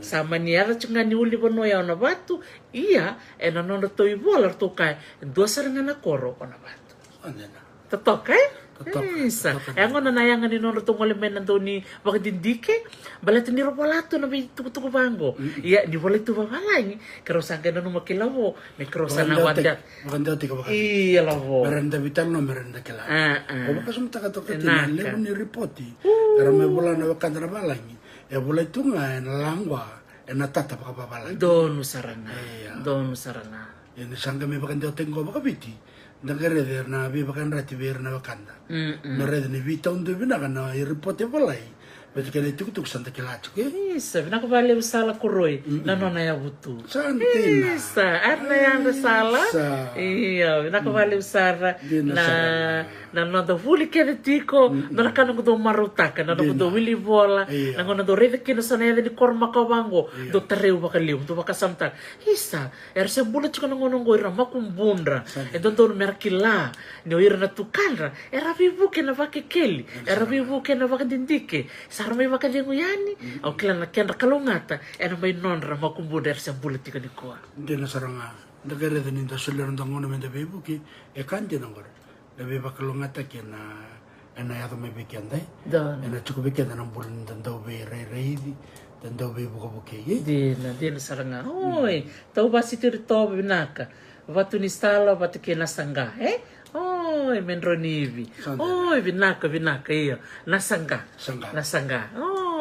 Sa mani yaca tiko ga ni ulunivanua ya o Navatu. Ia ena nodratou ivola ratou kaya e dua sara ga na koro o Navatu. Totoka, e? Totoka, isa. Totoka. E gona na yaga ni nodratou gole mai na dau ni vakadidike. Baleta ni ra vola tu na veitukutuku vaqo. Mm-mm. Ia ni volai tu vavalagi, keirau sa qai nanuma kei Lavo me keirau sa na vakadewa. Vakadewa tiko vakadidike. Ia, Lavo. Me ra na veitalanoa, me ra na kila. A, a. Au vakasamataka toka tiko na levu ni ripoti. Era mai vola na wekada na valagi. E volai tu ga ena laqwa, ena tata vakavavalagi. Donu sara ga. Ia. Donu sara ga. Ia ni sa qai mai vakadewataki qo vakaviti, da qai raica na veivakayadrati vei ira na wekada. Mm-mm. Me raica ni veitaudaku vinaka na iripoti e volai. Vata kei na itukutuku sa da kila tiko, e? Isa, vinaka vakalevu Sala Koroi, mm-mm, na nona yavutu. Sa dina. Isa, era na yadra Sala. Isa. Io, vinaka vakalevu sara. Dina na sara. Na noda vuli kece tiko, mm-mm, na ka noqu dau marautaka, na noqu dau wili vola, io, na gauna dau raica kina so na yaca ni koro makawa vaqo, io, dau tarai au vakalevu, dau vakasamataka. Isa, era se bula tiko na gauna oqo ira na makubudra. Sa dina. E dodonu me ra kila ni o ira na tukadra era veivuke ena vakekeli, era veivuke ena vakadidike. Sa ra mai vakacegu yani, mm, au kila na kedra kalougata ena mai nodra makubudra era se bula tiko nikua. Dina sara ga. Da qai raica ni da solia na noda gauna me da veivuke, e ka dina oqori. Na veivakalougatataki ena, ena yaco mai vei keda, e? Donu. Ena tiko vei keda na bula ni da dau veirairaici, da dau veivukevukei, e? Dina, dina sara ga. Oi, Tauvasi Tiritovo, vinaka. Vatunisala vata kei Nasaqa, e? Oi, me Drauniivi. Sa dina. Oi, vinaka, vinaka, io. Nasaqa. Saqa. Nasaqa.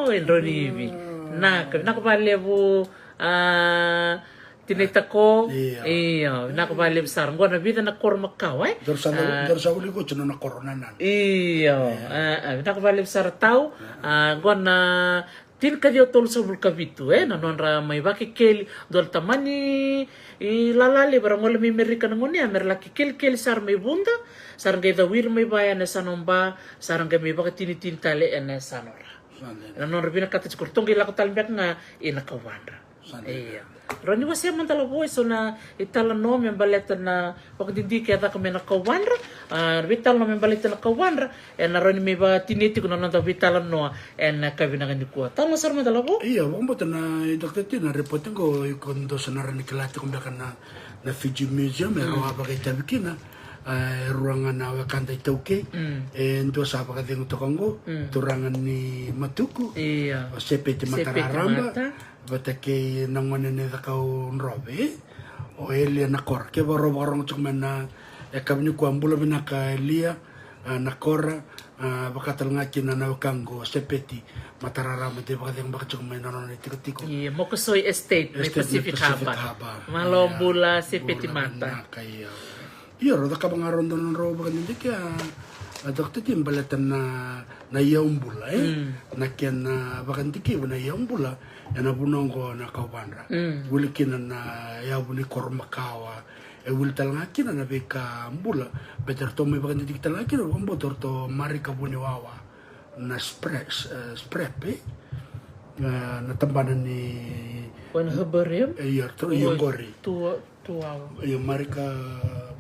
Oi, Drauniivi. Mm. Vinaka, vinaka vakalevu, a, Tinai Tako. Io. Io, vinaka vakalevu sara. Qo na vica na koro makawa, e? Daru sa, a, daru sa vuli qo tiko na koro na nana. Io, io. A, a, vinaka vakalevu sara Tau. A, qo na Tinikaciwa tolusagavulu ka vitu, e, na nodra mai vakekeli, dua na tamani, i lala levu era gole mai Merika na gauna ya, mera laki kelikeli sara mai Vuda, sara qai cau ira mai vaya ena yasana o Ba, sara qai mai vakatinitini tale ena yasana o Ra. Sa dina. Na nodra vinakata tiko, ratou qai lako tale beka ga ina kauvadra. Sa dina. Ia. Rawa ni wasea mada Lavo eso na italanoa me baleta na vakadidike e caka mai na kauvadra. A, veitalanoa me baleta na kauvadra. Ena rawa ni mai vakatini tiko na noda veitalanoa ena yakavi vinaka nikua. Talanoa sara mada Lavo. Ia, vakabauta na i Doctor T na report qo, iko dua sa na rawa ni kila tiko beka na, na Fiji Museum, e rau a vakaitavi kina. A, e rua ga na wekada iTaukei. Mm. E dua sa vakacegu toka qo, mm, turaga ni Matuku. Ia. O Sepeti Sepeti Matararaba. Mata. Vata kei na gone ni Cakaudrove, o Elia Nakora. Kevaka rau vakarogo tiko mai na yakavi nikua, bula vinaka Elia, a, Nakora, a, vaka tale ga kina na wekaqu o Sepeti Matararaba, de vakacegu beka tiko mai na nona itikotiko. Ia, Mokosoi Estate, mai Estate, mai Pacific Harbour. Malo bula, Sepeti Mata. Bula vinaka, ia. Ia, rau cakava ga rau dua na nodrau vakadidike, a, a Doctor T baleta na, na iyaubula, e? Mm. Na kena vakadikevi na iyaubula ena vanua oqo na kauvadra. Mm. Wili kina na yavu ni koro makawa, e wili tale ga kina na veika bula. Baleta ratou mai vakadidike tale ga kina, vakabauta ratou marika vuniwawa. Na spre-, s-, e, scrap, e? E, na tabana ni One herbarium? E, ia, ratou, ia, qori. Tua, Tuwawa. Io, marika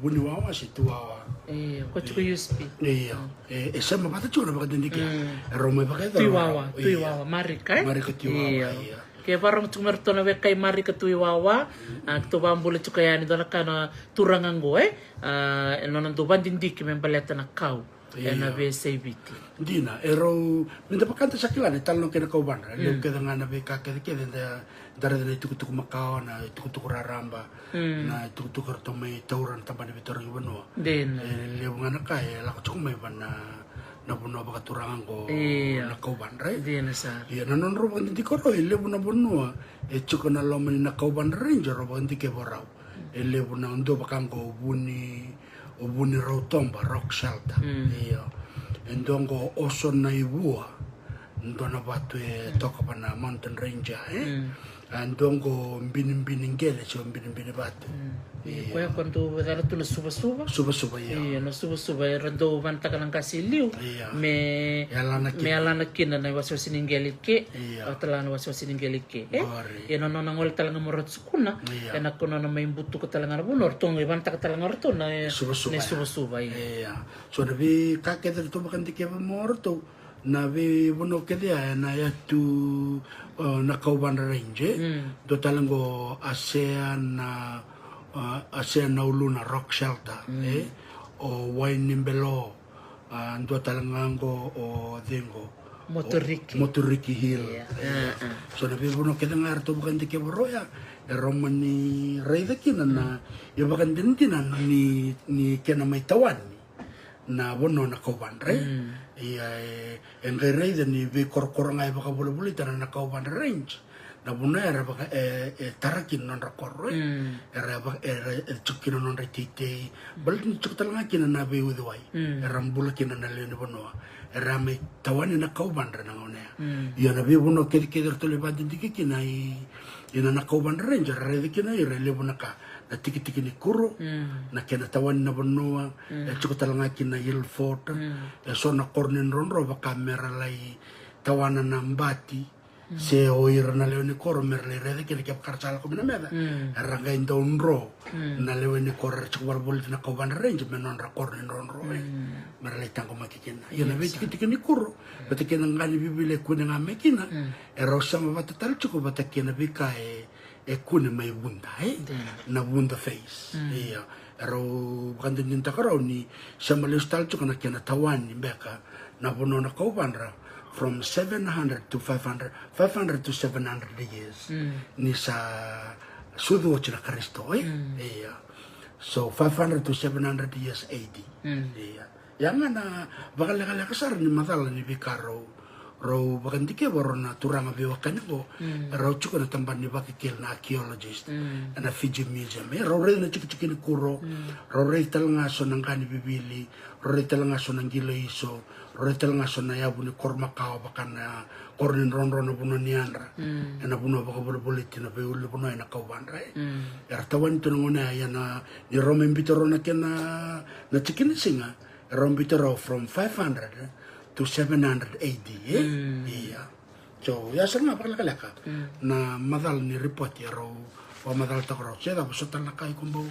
vuniwawa se tuwawa. Io, ko tiko U S P. Io. E, e sema vata tiko na vakadidike. Mm. E rau mai vakayacora. Tuiwawa, io. Tuiwawa, marika, e? Marika tuiwawa, io. Io. Ke vakarorogo tiko mai ratou na wekai marika tuiwawa, a, keitou vakabula tiko yani dua na ka na turaga qo, e? A, e nona dau vakadidike me baleta na kau. Ena veiyasai Viti. Dina, e rau, me da vaka da sa kila na italanoa kei na kauvadra. Mm. Levu kece ga na veika kecekece da, da raica na itukutuku makawa, na itukutuku raraba, mm, na itukutuku eratou mai taura na tabana ni veitarogi vanua. Dina. E levu ga na ka e lako tiko mai va na, na vanua vakaturaga qo, io, na kauvadra, e? Dina sara. Ia, na nodrau vakadidike rau, e levu na vanua e tiko na loma ni na kauvadra range, rau vakadikevi rau. E levu na dua vaka qo o Vuni, o Vunirautoba, rock shelter. Mm. Io. E dua qo o Oso na Ivua, dua na vatu e, mm, toka va na mountain range, e? Mm. A dua qo o Binibini Qele, se o Binibini Vatu. Mm. Io. Koya ko dau vacala tu na suvasuva? Suvasuva, io. Io, na suvasuva, era dau vanataka na qase e liu. Io. Me yalana kina, me yalana kina na iwasewase ni qele ke. Io. Au tala na iwasewase ni qele ke. E? Qori. Ia na nona gole tale ga mai Ratu Sukuna, io, ena kena nona mai butuka tale ga na vanua, ratou qai vanataka tale ga o ratou na, suvasuva, na, io, suvasuva, io. Io. So na veika kece ratou vakadikeva mai o ratou, na veivanua kece ya ena yatu, e, na kauvadra range, e? Mm. Dua tale qo Asea na, e, Asea na Uluna rock shelter, mm, e? O Wainibelo, a, dua tale ga qo o cei qo? Moturiki. O Moturiki Hill. Ia. Ia. A, a. So na veivanua kece ga eratou vakadikeva rau ya, e rau mani raica kina na, mm, ivakadinadina ni, ni kena mai tawani na vanua na kauvadra, e? Mm. Ia, e, e qai raica ni veikorokoro ga e vakavolivolita na, na kauvadra range. Na vanua era vaka, e, e tara kina nodra koro, e? Mm. Era vaka, era, e tiko kina nodra iteitei. Baleta ni tiko tale ga kina na veiuciwai. Mm. Era bula kina na lewe ni vanua. Era mai tawani na kauvadra na gauna ya. Mm. Ia na veivanua kecekece eratou lai vakadidike kina i, ina na kauvadra range, era raica kina ira e levu na ka. Na tikitiki ni kuro, mm, na kena tawani na vanua, mm, e tiko tale ga kina Hillfort, mm, e so na koro ni drodro vaka mera lai tawana na bati, mm, se o ira na lewe ni koro mera lai raica kina kevaka ra sa lako mai na meca. Mm. Era qai dau dro, mm, na lewe ni koro era tiko volivoliti na kauvadra range me nodra koro ni drodro, e. Mm. Mera lai taqomaki kina. Ia na, yes, veitikitiki ni kuro, vata kei na qa ni vivili e kune ga mai kina, mm, e rau sema vata tale tiko vata kei na veika e, e kune mai Vuda, e? Dina. Na Vuda face. Mm. Ia. E rau vakadinadinataka rau ni sema lesu tale tiko na kena tawani beka na vanua na kauvadra from seven hundred to five hundred, five hundred to seven hundred years. Mm. Ni sa sucu oti na Karisito, e? Mm. Ia. So, five hundred to seven hundred years A D. Mm. Ia. Ia ga na vakalekaleka sara ni macala ni veika rau, rau vakadikeva rau na turaga veiwekani qo, mm, rau tiko na tabana ni vakekeli na archaeologist, mm, ena Fiji Museum. E, rau raica na tikitiki ni kuro, mm, rau raica tale ga so na qa ni vivili, rau raica tale ga so na qilaiso, raica tale ga so na yavu ni koro makawa vaka na koro ni drodro na vanua ni yadra. Ena vanua vakavolivoliti na veiulunivanua ena kauvadra e. Era tawani tu na gauna ya, ia na, ni rau mai biuta rau na kena, na tiki ni siga, e rau biuta rau from five hundred to seven hundred A D e. Ia. So ya sara ga vakalekaleka na macala ni ripoti e rau vakamacalataka rau. Se cava so tale na ka iko bau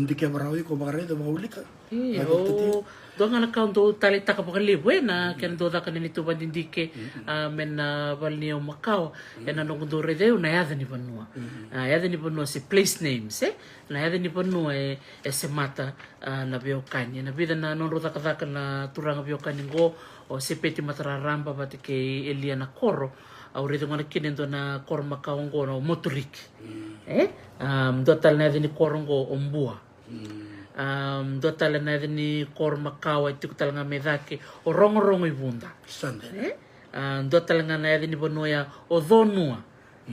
dikeva rau, iko vakaraica, vakaulika? Io, dua ga na ka au dau taleitaka vakalevu ena kena dau caka na neitou vakadidike, a, me na vale ni yau makawa, ena noqu dau raica au na yaca ni vanua. A, yaca ni vanua se place names e. Na yaca ni vanua e, e semata, a, na veiwekani. Ena vica na nodrau cakacaka na turaga veiwekani qo, o Sepeti Matararaba vata kei Elia Nakoro, au raica gona kina e dua na koro makawa qo na o Moturiki. E? A, dua tale na yaca ni koro qo o Bua. A, dua tale na yaca ni koro makawa e tiko tale ga mai cake o Rogorogo i Vuda. E? A, dua tale ga na yaca ni vanua ya o Conua.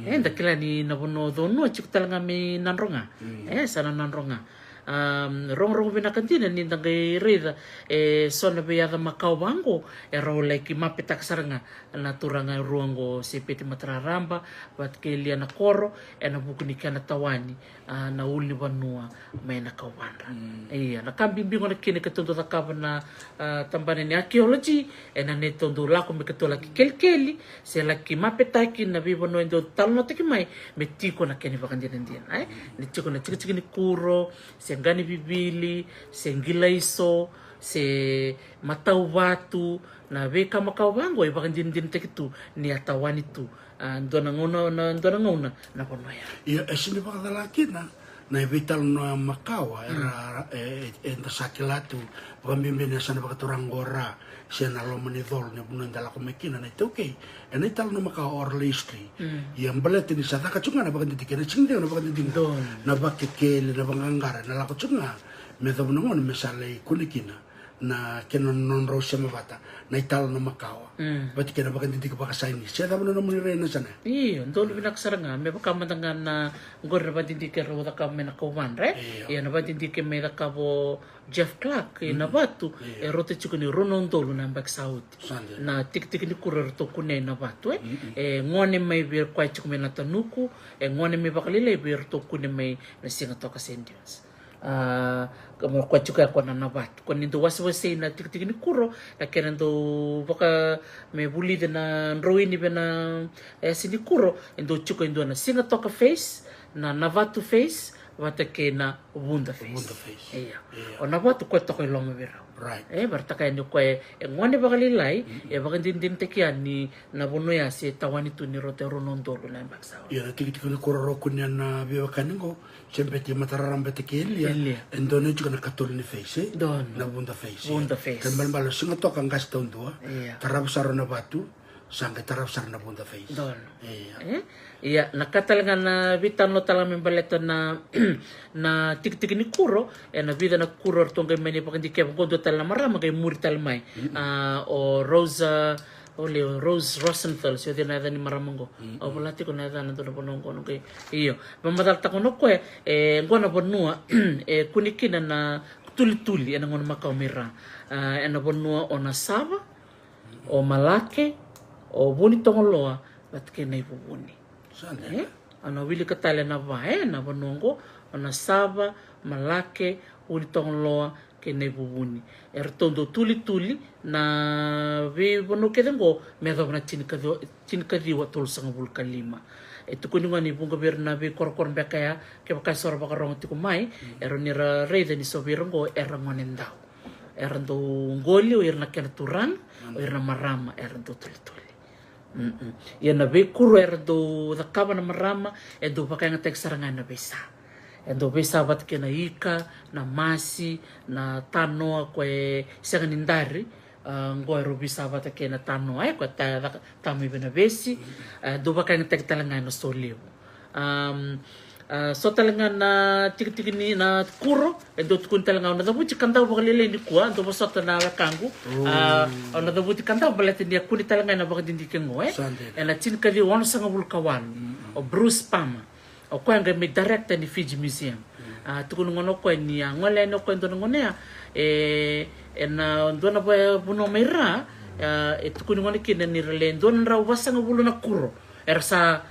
E, da kila ni na vanua o Conua tiko tale ga mai Nadroga. E, sa na Nadroga. A, rogorogo vinaka dina ni da qai raica e so na veiyaca makawa vaqo, e rau laki mapetaka sara ga na turaga e rua qo, Sepeti Matararaba vata kei Elia Nakoro, ena vuku ni kena tawani, a, na ulunivanua mai na kauvadra. Ia, na ka bibi gona kina keitou dau cakava na, a, tabana ni archaeology, ena neitou dau lako me keitou laki kelikeli se laki mapetaki na veivanua e dau talanoataki mai, me tiko na kena ivakadinadina e. Ni tiko na tikitiki ni kuro, se qa ni vivili, se qilaiso, se matauvatu, na veika makawa vaqo e vakadinadinataki tu ni a tawani tu, a, dua na gauna, na dua na gauna na vanua ya. Ia, e sini vakacala kina na veitalanoa makawa era, e, e, eda sa kila tu, vakabibi na yasana vakaturaga qo Ra, se na loma ni colo ni vanua eda lako mai kina na iTaukei, ena italanoa makawa, oral history. Ia baleta ni sa caka tu ga na vakadidike, ena sini cegu na vakadidike, na vakekeli, na vaqaqara, na lako tu ga me yacova na gauna me sa lai kune kina na kena nodrau sema vata na italanoa makawa vata kei na vakadidike vakasainisi. Se cava na nomuni rai ena yasana? Io, donu vinaka sara ga, me vaka mada ga na qori na vakadidike rau cakava mai na kauvadra e. Ia, na vakadidike mai cakava o Jeff Clark i Navatu, e rauta tiko ni rua na udolu na yabaki sa oti. Na tikitiki ni kuro eratou kunea i Navatu e. E gone mai vei koya tiko mai Natanuku, e gone mai vakalailai vei iratou kune mai na Sigatoka Sand Dunes. A, ka mo koya tiko ya ko na Navatu. Ko ni dau wasewasei na tikitiki ni kuro, na kena dau vaka me vulici na droini vei na yasi ni kuro, e dau tiko e dua na Sigatoka face, na Navatu face, vata kei na Vuda face. Vuda face. Ia. O Navatu koya toka i loma vei rau. E vakaraitaka yani o koya e gone vakalailai, e vakadinadinataki yani na vanua ya se tawani tu ni rauta e rua na udolu na yabaki sa oti. Ia, na tikitiki ni kuro rau kunea na veiwekani qo, Sepeti Matararaba vata kei Elia, e donu tiko na katolu ni face e. Na Vuda face. Vuda face. Kena ibalebale o Sigatoka qase taudua, tarava sara o Navatu, sa qai tarava sara na Vuda face. Ia, na ka tale ga na veitalanoa tale ga me baleta na, na tikitiki ni kuro, ena vica na kuro eratou qai mani vakadikeva qo, dua tale na marama qai muri tale mai. A, o Rosa, o le Rose Rosenthal, se o cei na yaca ni marama qo. Au vola tiko na yacana dua na vanua qo, na qai, io. Vamacalataka o koya e, qo na vanua e kune kina na tulituli ena gauna makawa mai Ra. A, ena vanua o Nasava, o Malake, o Vunitogoloa vata kei Naivuvuni. E, au na wilika tale na va, e, na vanua qo o Nasava, Malake, Vunitogoloa kei Naivuvuni. Eratou dau tulituli na veivanua kece qo me yacova na tinikaciwa, tinikaciwa tolusagavulu ka lima. E tukuni gona ni vuqa vei ira na veikorokoro beka ya, kevaka e so ra vakarogo tiko mai, era ni ra raica ni so vei ira qo era gone dau. Era dau qoli o ira na kena turaga, o ira na marama era dau tulituli. Ia na veikuro era dau cakava na marama e dau vakayagataki sara ga ena veisa. E dau veisa vata kei na ika, na masi, na tanoa ko e sega ni dari. A, qo e rau veisa vata kei na tanoa e ko e ta, ta mai vei na vesi. E dau vakayagataki tale ga ena so levu. A, so tale ga na tikitiki ni na kuro e dau tukuni tale ga, au na cavuti ka dau vakalailai nikua, dau vosota na wekaqu. A, au na cavuti ka dau baleta ni a kune tale ga ena vakadidike qo e. Ena tinikaciwa onosagavulu ka walu, o Bruce Palmer. O koya qai mai director ni Fiji Museum. A tukuni gona o koya ni a gole yani o koya e dua na gauna ya, e, ena dua na va-, vanua mai ra, a, e tukuni gona kina ni ra le dua na drau vasagavulu na kuro era sa,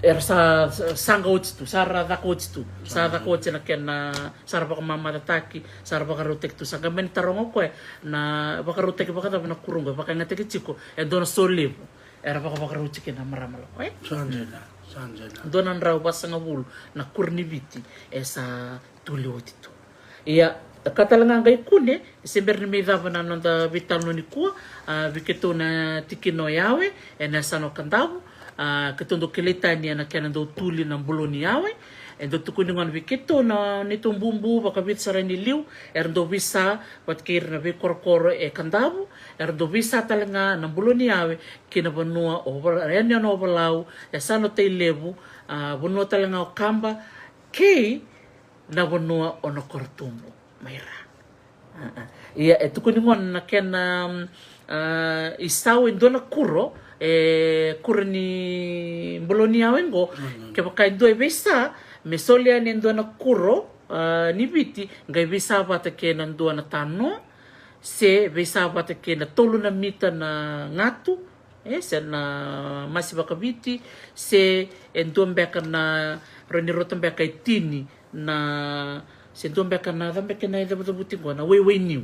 era sa, sa saqa oti tu, sa ra caka oti tu, sa caka oti na kena, sa ra vakamamacataki, sa ra vakarautaki tu. Sa qai mani taroga o koya na vakarautaki vakacava na kuro oqo, e vakayagataki tiko e dua na so levu era vakavakarau tiko na marama lako, e? Sa dina, sa dina. Dua na drau vasagavulu na kuro ni Viti e sa tuli oti tu. Ia, ka tale ga qai kune, e se bera ni mai cava na noda veitalanoa nikua, a, vei keitou na tikina o Yawe ena yasana o Kadavu, a, keitou dau kilai tani ena kena dau tuli na bulo ni Yawe. E dau tukuni gona vei keitou na neitou bubu vakavica sara ni liu era dau veisa vata kei ira na veikorokoro e Kadavu, era dau veisa tale ga na bulo ni Yawe ki na vanua o Vala-, yanuyanu o Valau, yasana o Tailevu, a, vanua tale ga o Kaba, kei na vanua o Nakoratubu mai ra. A, a. Ia, e tukuni gona na kena, mm, a, isau e dua na kuro, e kuro ni bulo ni Yawe oqo, kevaka e dua e veisa, me soli yani e dua na kuro, a, ni Viti, qai veisa vata kei na dua na tanoa, se veisa vata kei na tolu na mita na gatu, e, se na masi vakaviti, se e dua beka na, rawa ni rauta beka e tini na, se dua beka na, cava beka na icavucavuti qo, na waiwai niu.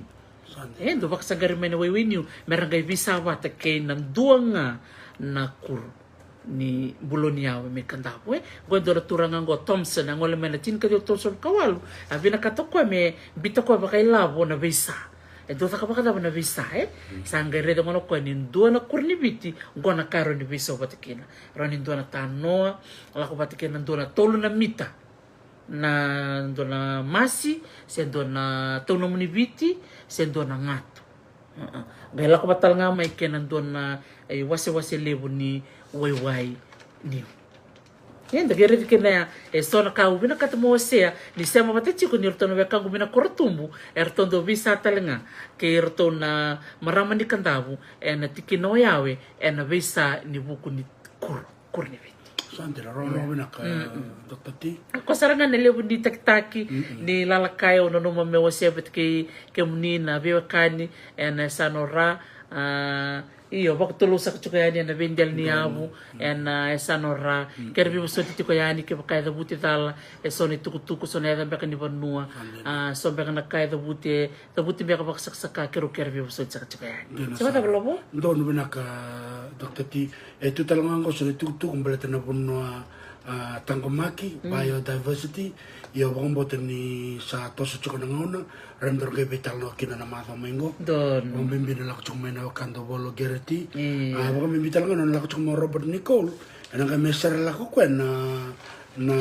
E dau vakasaqari mai na waiwai niu me ra qai veisa vata kei na dua ga na kuro ni bulo ni Yawe mai Kadavu, e. Qo e dua na turaga qo Thompson, a gole mai na tinikaciwa tolusagavulu ka walu, a vinakata o koya me biuta o koya vakailavo na veisa. E dau caka vakacava na veisa, e? Sa qai raica gona o koya ni dua na kuro ni Viti, qo na ka e rawa ni veisau vata kina. Rawa ni dua na tanoa lako vata kina, dua na tolu na mita na dua na masi, se dua na tau nomuni Viti, se dua na gatu. Qai lako vata tale ga mai kei na dua na, e, wasewase levu ni waiwai niu. Ia, da qai raica kina ya e so na ka au vinakata mo wasea, ni sema vata tiko ni ratou na wekaqu mai Nakoratubu, e ratou dau veisa tale ga kei ratou na marama ni Kadavu ena tikina o Yawe ena veisa ni vuku ni kuro, kuro ni Viti. Sa dina, rogo vinaka, Doctor T. Ko sara ga na levu ni takitaki ni lalakai au nanuma me wasea vata kei kemuni na veiwekani ena yasana o Ra, a, io, vakatulou saka tiko yani ena veidela ni yavu ena yasana o Ra. Kere veivosoti tiko yani kevaka e cavuti cala e so na itukutuku, so na yaca beka ni vanua, a, so beka na ka e cavuti, e cavuti beka vakasakasaka, kere, kere veivosoti saka tiko yani. Dina sara. Donu vinaka, Doctor T. E tu tale ga qo so na itukutuku baleta na vanua, a, taqomaki, biodiversity. Ia, vakabauta ni sa toso tiko na gauna, ra me daru qai veitalanoa kina na macawa mai qo. Donu. Vakabibi na lako tiko mai na wekada o Volo Gereti. Ia. A, vakabibi tale ga na lako tiko mai o Robert Nicole. Ena qai me sere lako koya na, na,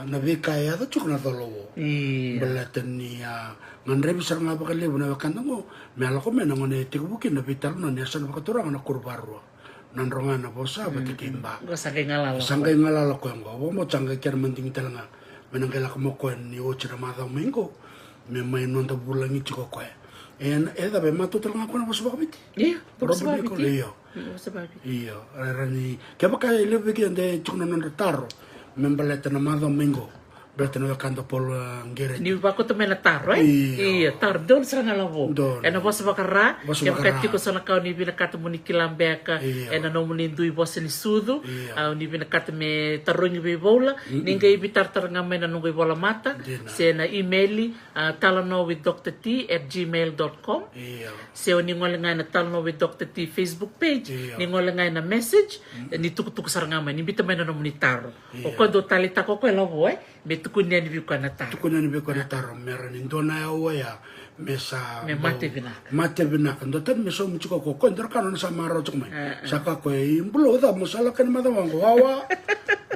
na veika e yaco tiko na colo. Ia. Baleta ni, a, gadrevi sara ga vakalevu na wekada qo me a lako mai na gauna e tekivu kina na veitalanoa ni yasana vakaturaga na Kuruvarua. Nadroga na vosa vata kei Ba. Qo sa qai galala. Sa qai galala koya qo. Vakabauta sa qai kena madigi tale ga me na qai lako mai koya ni oti na macawa mai qo, me mai noda vulagi tiko koya. E, e cava, e matua tale ga koya na vosa vakaviti? Io, vosa vakaviti. Io. Vosa vakaviti. Io, e rawa ni, kevaka e levu vei keda e tiko na nodra taro me baleta na macawa mai qo. Baleta na wekada o Paul, a, Gereti. Ni vakauta mai na taro, e? Io. Io, taro, donu sara ga lavo. Donu. Ena vosa vaka-Ra. Vosa vaka-Ra. Kevaka tiko so na ka o ni vinakata mo ni kila beka, io, ena nomuni dui vosa ni sucu. Io. A, o ni vinakata me tarogi vei Voula. Ni qai veitaratara ga mai na noqu ivola mata. Dina. Se na email, a, talanoa with Doctor T at gmail dot com. Io. Se o ni gole ga ena Talanoa with Doctor T Facebook page. Io. Ni gole ga ena message, ni tukutuku sara ga mai, ni biuta mai na nomuni taro. Io. O koya dau taleitaka o koya e lavo, e? Me tukuni yani vei koya na taro. Tukuni yani vei koya na taro, me rawa ni dua na aua ya me sa, me mate vinaka. Mate vinaka. Dua tani me saumi tiko o koya, dua na ka nona sa marau tiko mai. Sa kaya o koya, i Bulou, cava mo sa lako kina macawa qo? Wawa.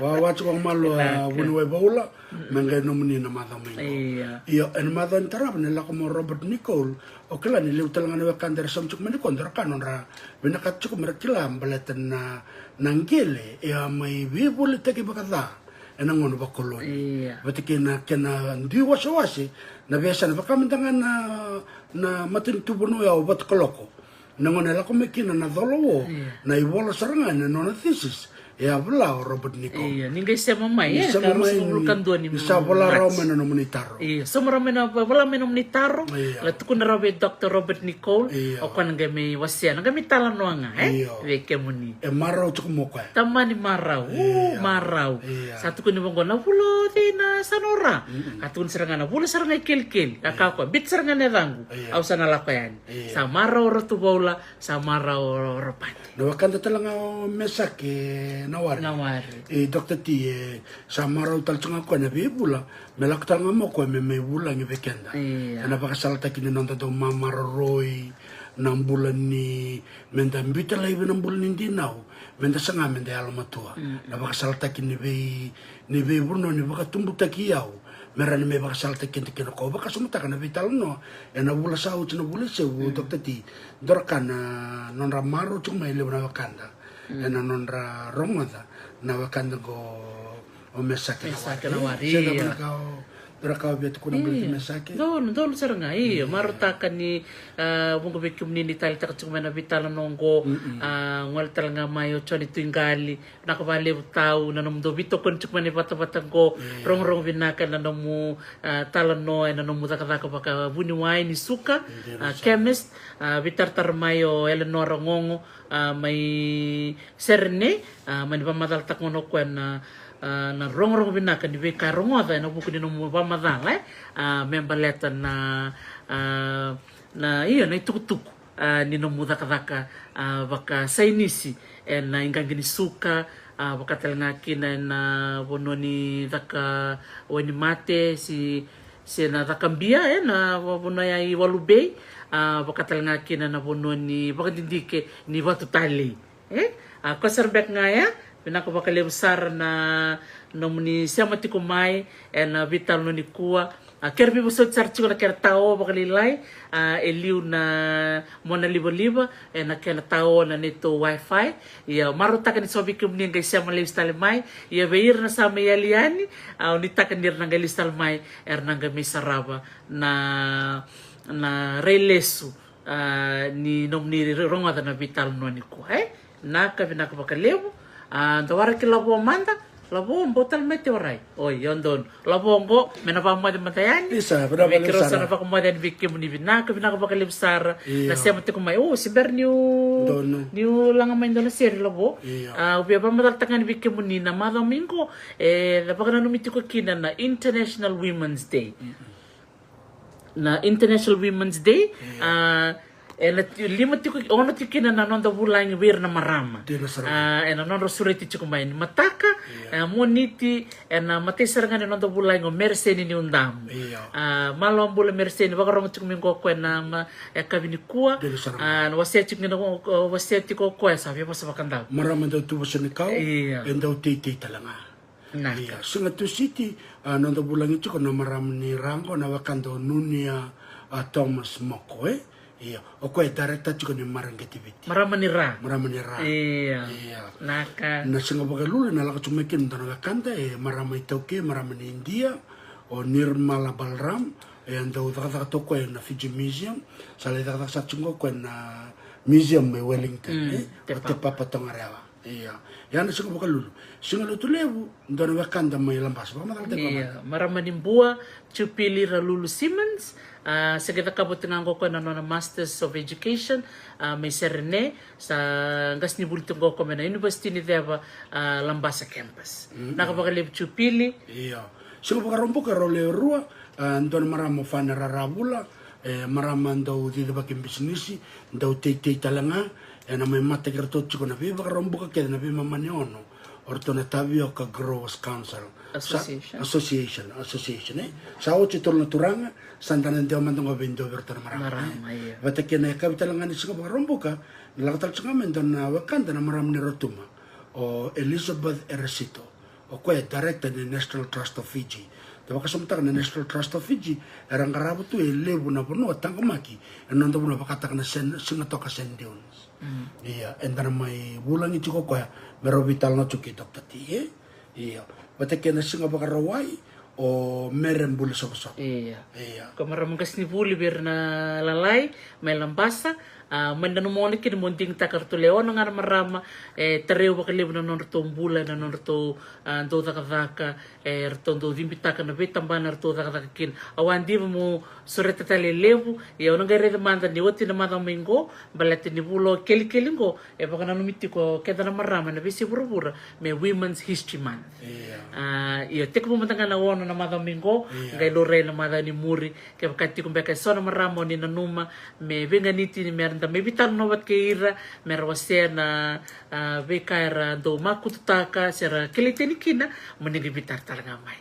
Wawa tiko ga malua, vuniwai Voula. Me qai nomuni na macawa mai qo. Io. Io, ena macawa ni tarava ni lako mai o Robert Nicole, o kila ni levu tale ga na wekada era saumi tiko mai nikua, dua na ka nodra vinakata tiko me ra kila baleta na, na qele e a mai veivolitaki vakaca ena gauna vakoloni. Io. Vata kei na kena dui wasewase na veiyasana, vaka mada ga na, na matanitu vanua ya o Vatukaloko. Na gauna e lako mai kina na colo, io, na ivola sara ga ena nona thesis, E a vola o Robert Nicole. Ia, ni qai sema mai, e, sema mai, ni sa vola rawa mai na nomuni taro. Ia, sema rawa mai na, vola mai na nomuni taro. Ia. La tukuna rawa vei Doctor Robert Nicole. Ia. O koya na qai mai wasea, na qai mai talanoa ga, e? Ia. Vei kemuni. E marau tiko mo koya. Tamani marau, u, marau. Ia. Sa tukuni vaqo na vula o cei na sa nora. A tukuni sara ga na vula sara ga i kelikeli. A ka koya, biuta sara ga na yacaqu. Ia. Au sa na lako yani. Ia. Sa marau o Ratu Vaula, sa marau o Robert. Na wekada tale ga o Mesake Nawari. Nawari. E, Doctor T, e, sa marau tale tiko ga koya na veivula, me lako tale ga mo koya me mai vulagi vei keda. Ia. Ena vakasalataki ni noda dau mamaroroi, na bula ni, meda biuta laivi na bula ni dinau, meda saga meda yalomatua. Mm. Na vakasalataki ni vei, ni veivanua ni vakatubutaki iyau, me rawa ni mai vakasalataki keda kina. Ko vakasamataka na veitalanoa ena vula sa oti, na vula i sevu, Doctor T, dua na ka na nodra marau tiko mai e levu na wekada. Mm. Ena nodra rogoca na wekada qo o Mesake Nawari. Mesake Nawari, ia. Se cava na ka o, dua na ka o via tukuna baleti Mesake? Donu, donu sara ga, io. Ia. Marautaka ni, a, vuqa vei kemuni ni taleitaka tiko mai na veitalanoa qo. Mm-mm. A, gole tale ga mai o Joni Tuiqali. Vinaka vakalevu tau na nomudou veitokoni tiko mai na ivatavata qo. Ia. Rogorogo vinaka na nomu, a, talanoa ena nomu cakacaka vakavuniwai ni suka, a, chemist. A, veitaratara mai o Eleanor Gogo, a, mai Serene, a, mani vakamacalataka gona o koya na, a, na rogorogo vinaka ni veika e rogoca ena vuku ni nomu vakamacala, e, a, me baleta na, a, na, io, na itukutuku, a, ni nomu cakacaka, a, vakasainisi ena iqaqi ni suka, a, vaka tale ga kina ena vanua ni caka wainimate, se, se na caka bia, e, na va-, vanua ya i Walu Bay, a, vaka tale ga kina na vanua ni vakadidike ni vatu talei. E? A, koya sara beka ga ya, vinaka vakalevu sara na nomuni sema tiko mai ena veitalanoa nikua. A, kena veivosoti sara tiko na kena tao vakalailai, a, e liu na monalivaliva, ena kena tao na neitou wifi. Ia, marautaka ni so vei kemuni qai sema lesu tale mai. Ia, vei ira na sa mai yali yani, a, au nuitaka ni ra na qai lesu tale mai, era na qai mai sarava na, na rai lesu, a, ni nomuni rogoca na veitalanoa nikua, e? Naka, vinaka vakalevu. A, da waraki Lavo mada. Lavo, bau tale mai te warai. Oi, io donu. Lavo qo, me na vakamoce mada yani. Isa, vinaka vakalevu sara. Vei keirau sa na vakamoce yani vei kemuni, vinaka, vinaka vakalevu sara. Io. Na sema tiko mai. O, se bera niu, donu, niu laga mai dua na sere, Lavo. Io. A, au via vakamacalataka yani vei kemuni na macawa mai qo, e, da vakananumi tiko kina na International Women's Day. Mm-mm. Na International Women's Day, io, a, ena ti-, lima tiko, ono tiko kina na noda vulagi vei ira na marama. Dina sara. A, ena nodra sureti tiko mai ni mataka, io, e, Moniti, ena matai sara ga ni noda vulagi o Mereseni Niudamu. Io. A, malo bula Mereseni, vakarogo tiko mai qo o koya ena ma-, e, yakavi nikua. Dina sara. A, na wasea tiko kina o, o, wasea tiko o koya sa via vosa vakadau. Marama dau tu vosa ni kau, io, e dau teitei tale ga. Naka. Ia, Siga Tusiti, a, noda vulagi tiko na marama ni ra qo na wekada o Nunia, a, Thomas Moko, e? Ia, o koya e director tiko ni Mareqeti Viti. Marama ni ra. Marama ni ra. Ia. Ia. Naka. Na siga Vakalulu ena lako tiko mai kina dua na wekada, e, marama iTaukei, marama ni Idia, o Nirmala Balram, e dau cakacaka toka o koya ena Fiji Museum, sa lai cakacaka sara tiko o koya ena museum mai Wellington, mm, e? Te Papa. O Te Papa Tongarewa. Ia. Ia na siga Vakalulu. Siga Lotulevu, dua na wekada mai Labasa. Vakamacalataki. Ia, marama ni Bua, Jupili Ralulu Simmons, a, sa qai cakava oti ga qo o koya na nona Masters of Education, a, mai Serene, sa qasenivuli tu qo o koya mai na University ni Ceva, a, Labasa campus. Mm. Naka vakalevu Jupili. Ia. Siga Vakaraubuka, rau lewe rua, a, dua na marama o Fane Raravula, e, marama dau cicivaki bisinisi, dau teitei tale ga, ena mai mataki iratou tiko na veivakaraubuka kece, na veimama ni ono, o ratou na Tavioka Growers Council. Sa-, Association. Association, association, e. Sa oti e tolu na turaga, sa da na dewa mada qo vei dua vei iratou na marama, e. Marama, ia. Vata kei na yakavi tale ga ni Siga Vakaraubuka, na lako tale tiko ga mai dua na wekada na marama ni Rotuma, o Elizabeth Eresito. O koya e director ni National Trust of Fiji. Da vakasamataka na National Trust of Fiji, era qarava tu e levu na vanua taqomaki ena noda vanua vakataka na sand, Sigatoka sand dunes. Mm. Ia, eda na mai vulagi tiko o koya, me rau veitalanoa tiko kei Doctor T, e? Ia. Vata kei na Siga Vakarauwai, o Mere Bulisovosova. Ia. Ia. Ko marama qasenivuli vei ira na lalai mai Labasa, A, mai nanuma gona kina mo digitaka ratou lewe ono ga na marama e tarai au vakalevu na nodratou bula, na nodratou a, dau cakacaka, e ratou dau cibitaka na veitabana ratou cakacaka kina. Au a diva mo sureta tale e levu, ia au na qai raica mada ni oti na macawa mai qo, baleta ni vula o kelikeli qo e vakananumi tiko keda na marama na veiyasai vuravura me Women's History Month. A, io, tekivu mada ga na ono na macawa mai qo, qai laurai na macawa ni muri. Kevaka tiko beka e so na marama o ni nanuma me veiganiti ni mera da mai veitalanoa vata kei ira, mera wasea na a, veika era dau makututaka se ra kilai tani kina, mo ni qai veitaratara ga mai.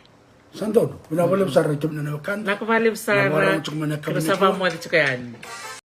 Sa donu, vinaka vakalevu sara na kemuni na wekada. Vinaka vakalevu sara. Vinaka vakalevu sara. Kemuni na wekada. Kemuni na wekada.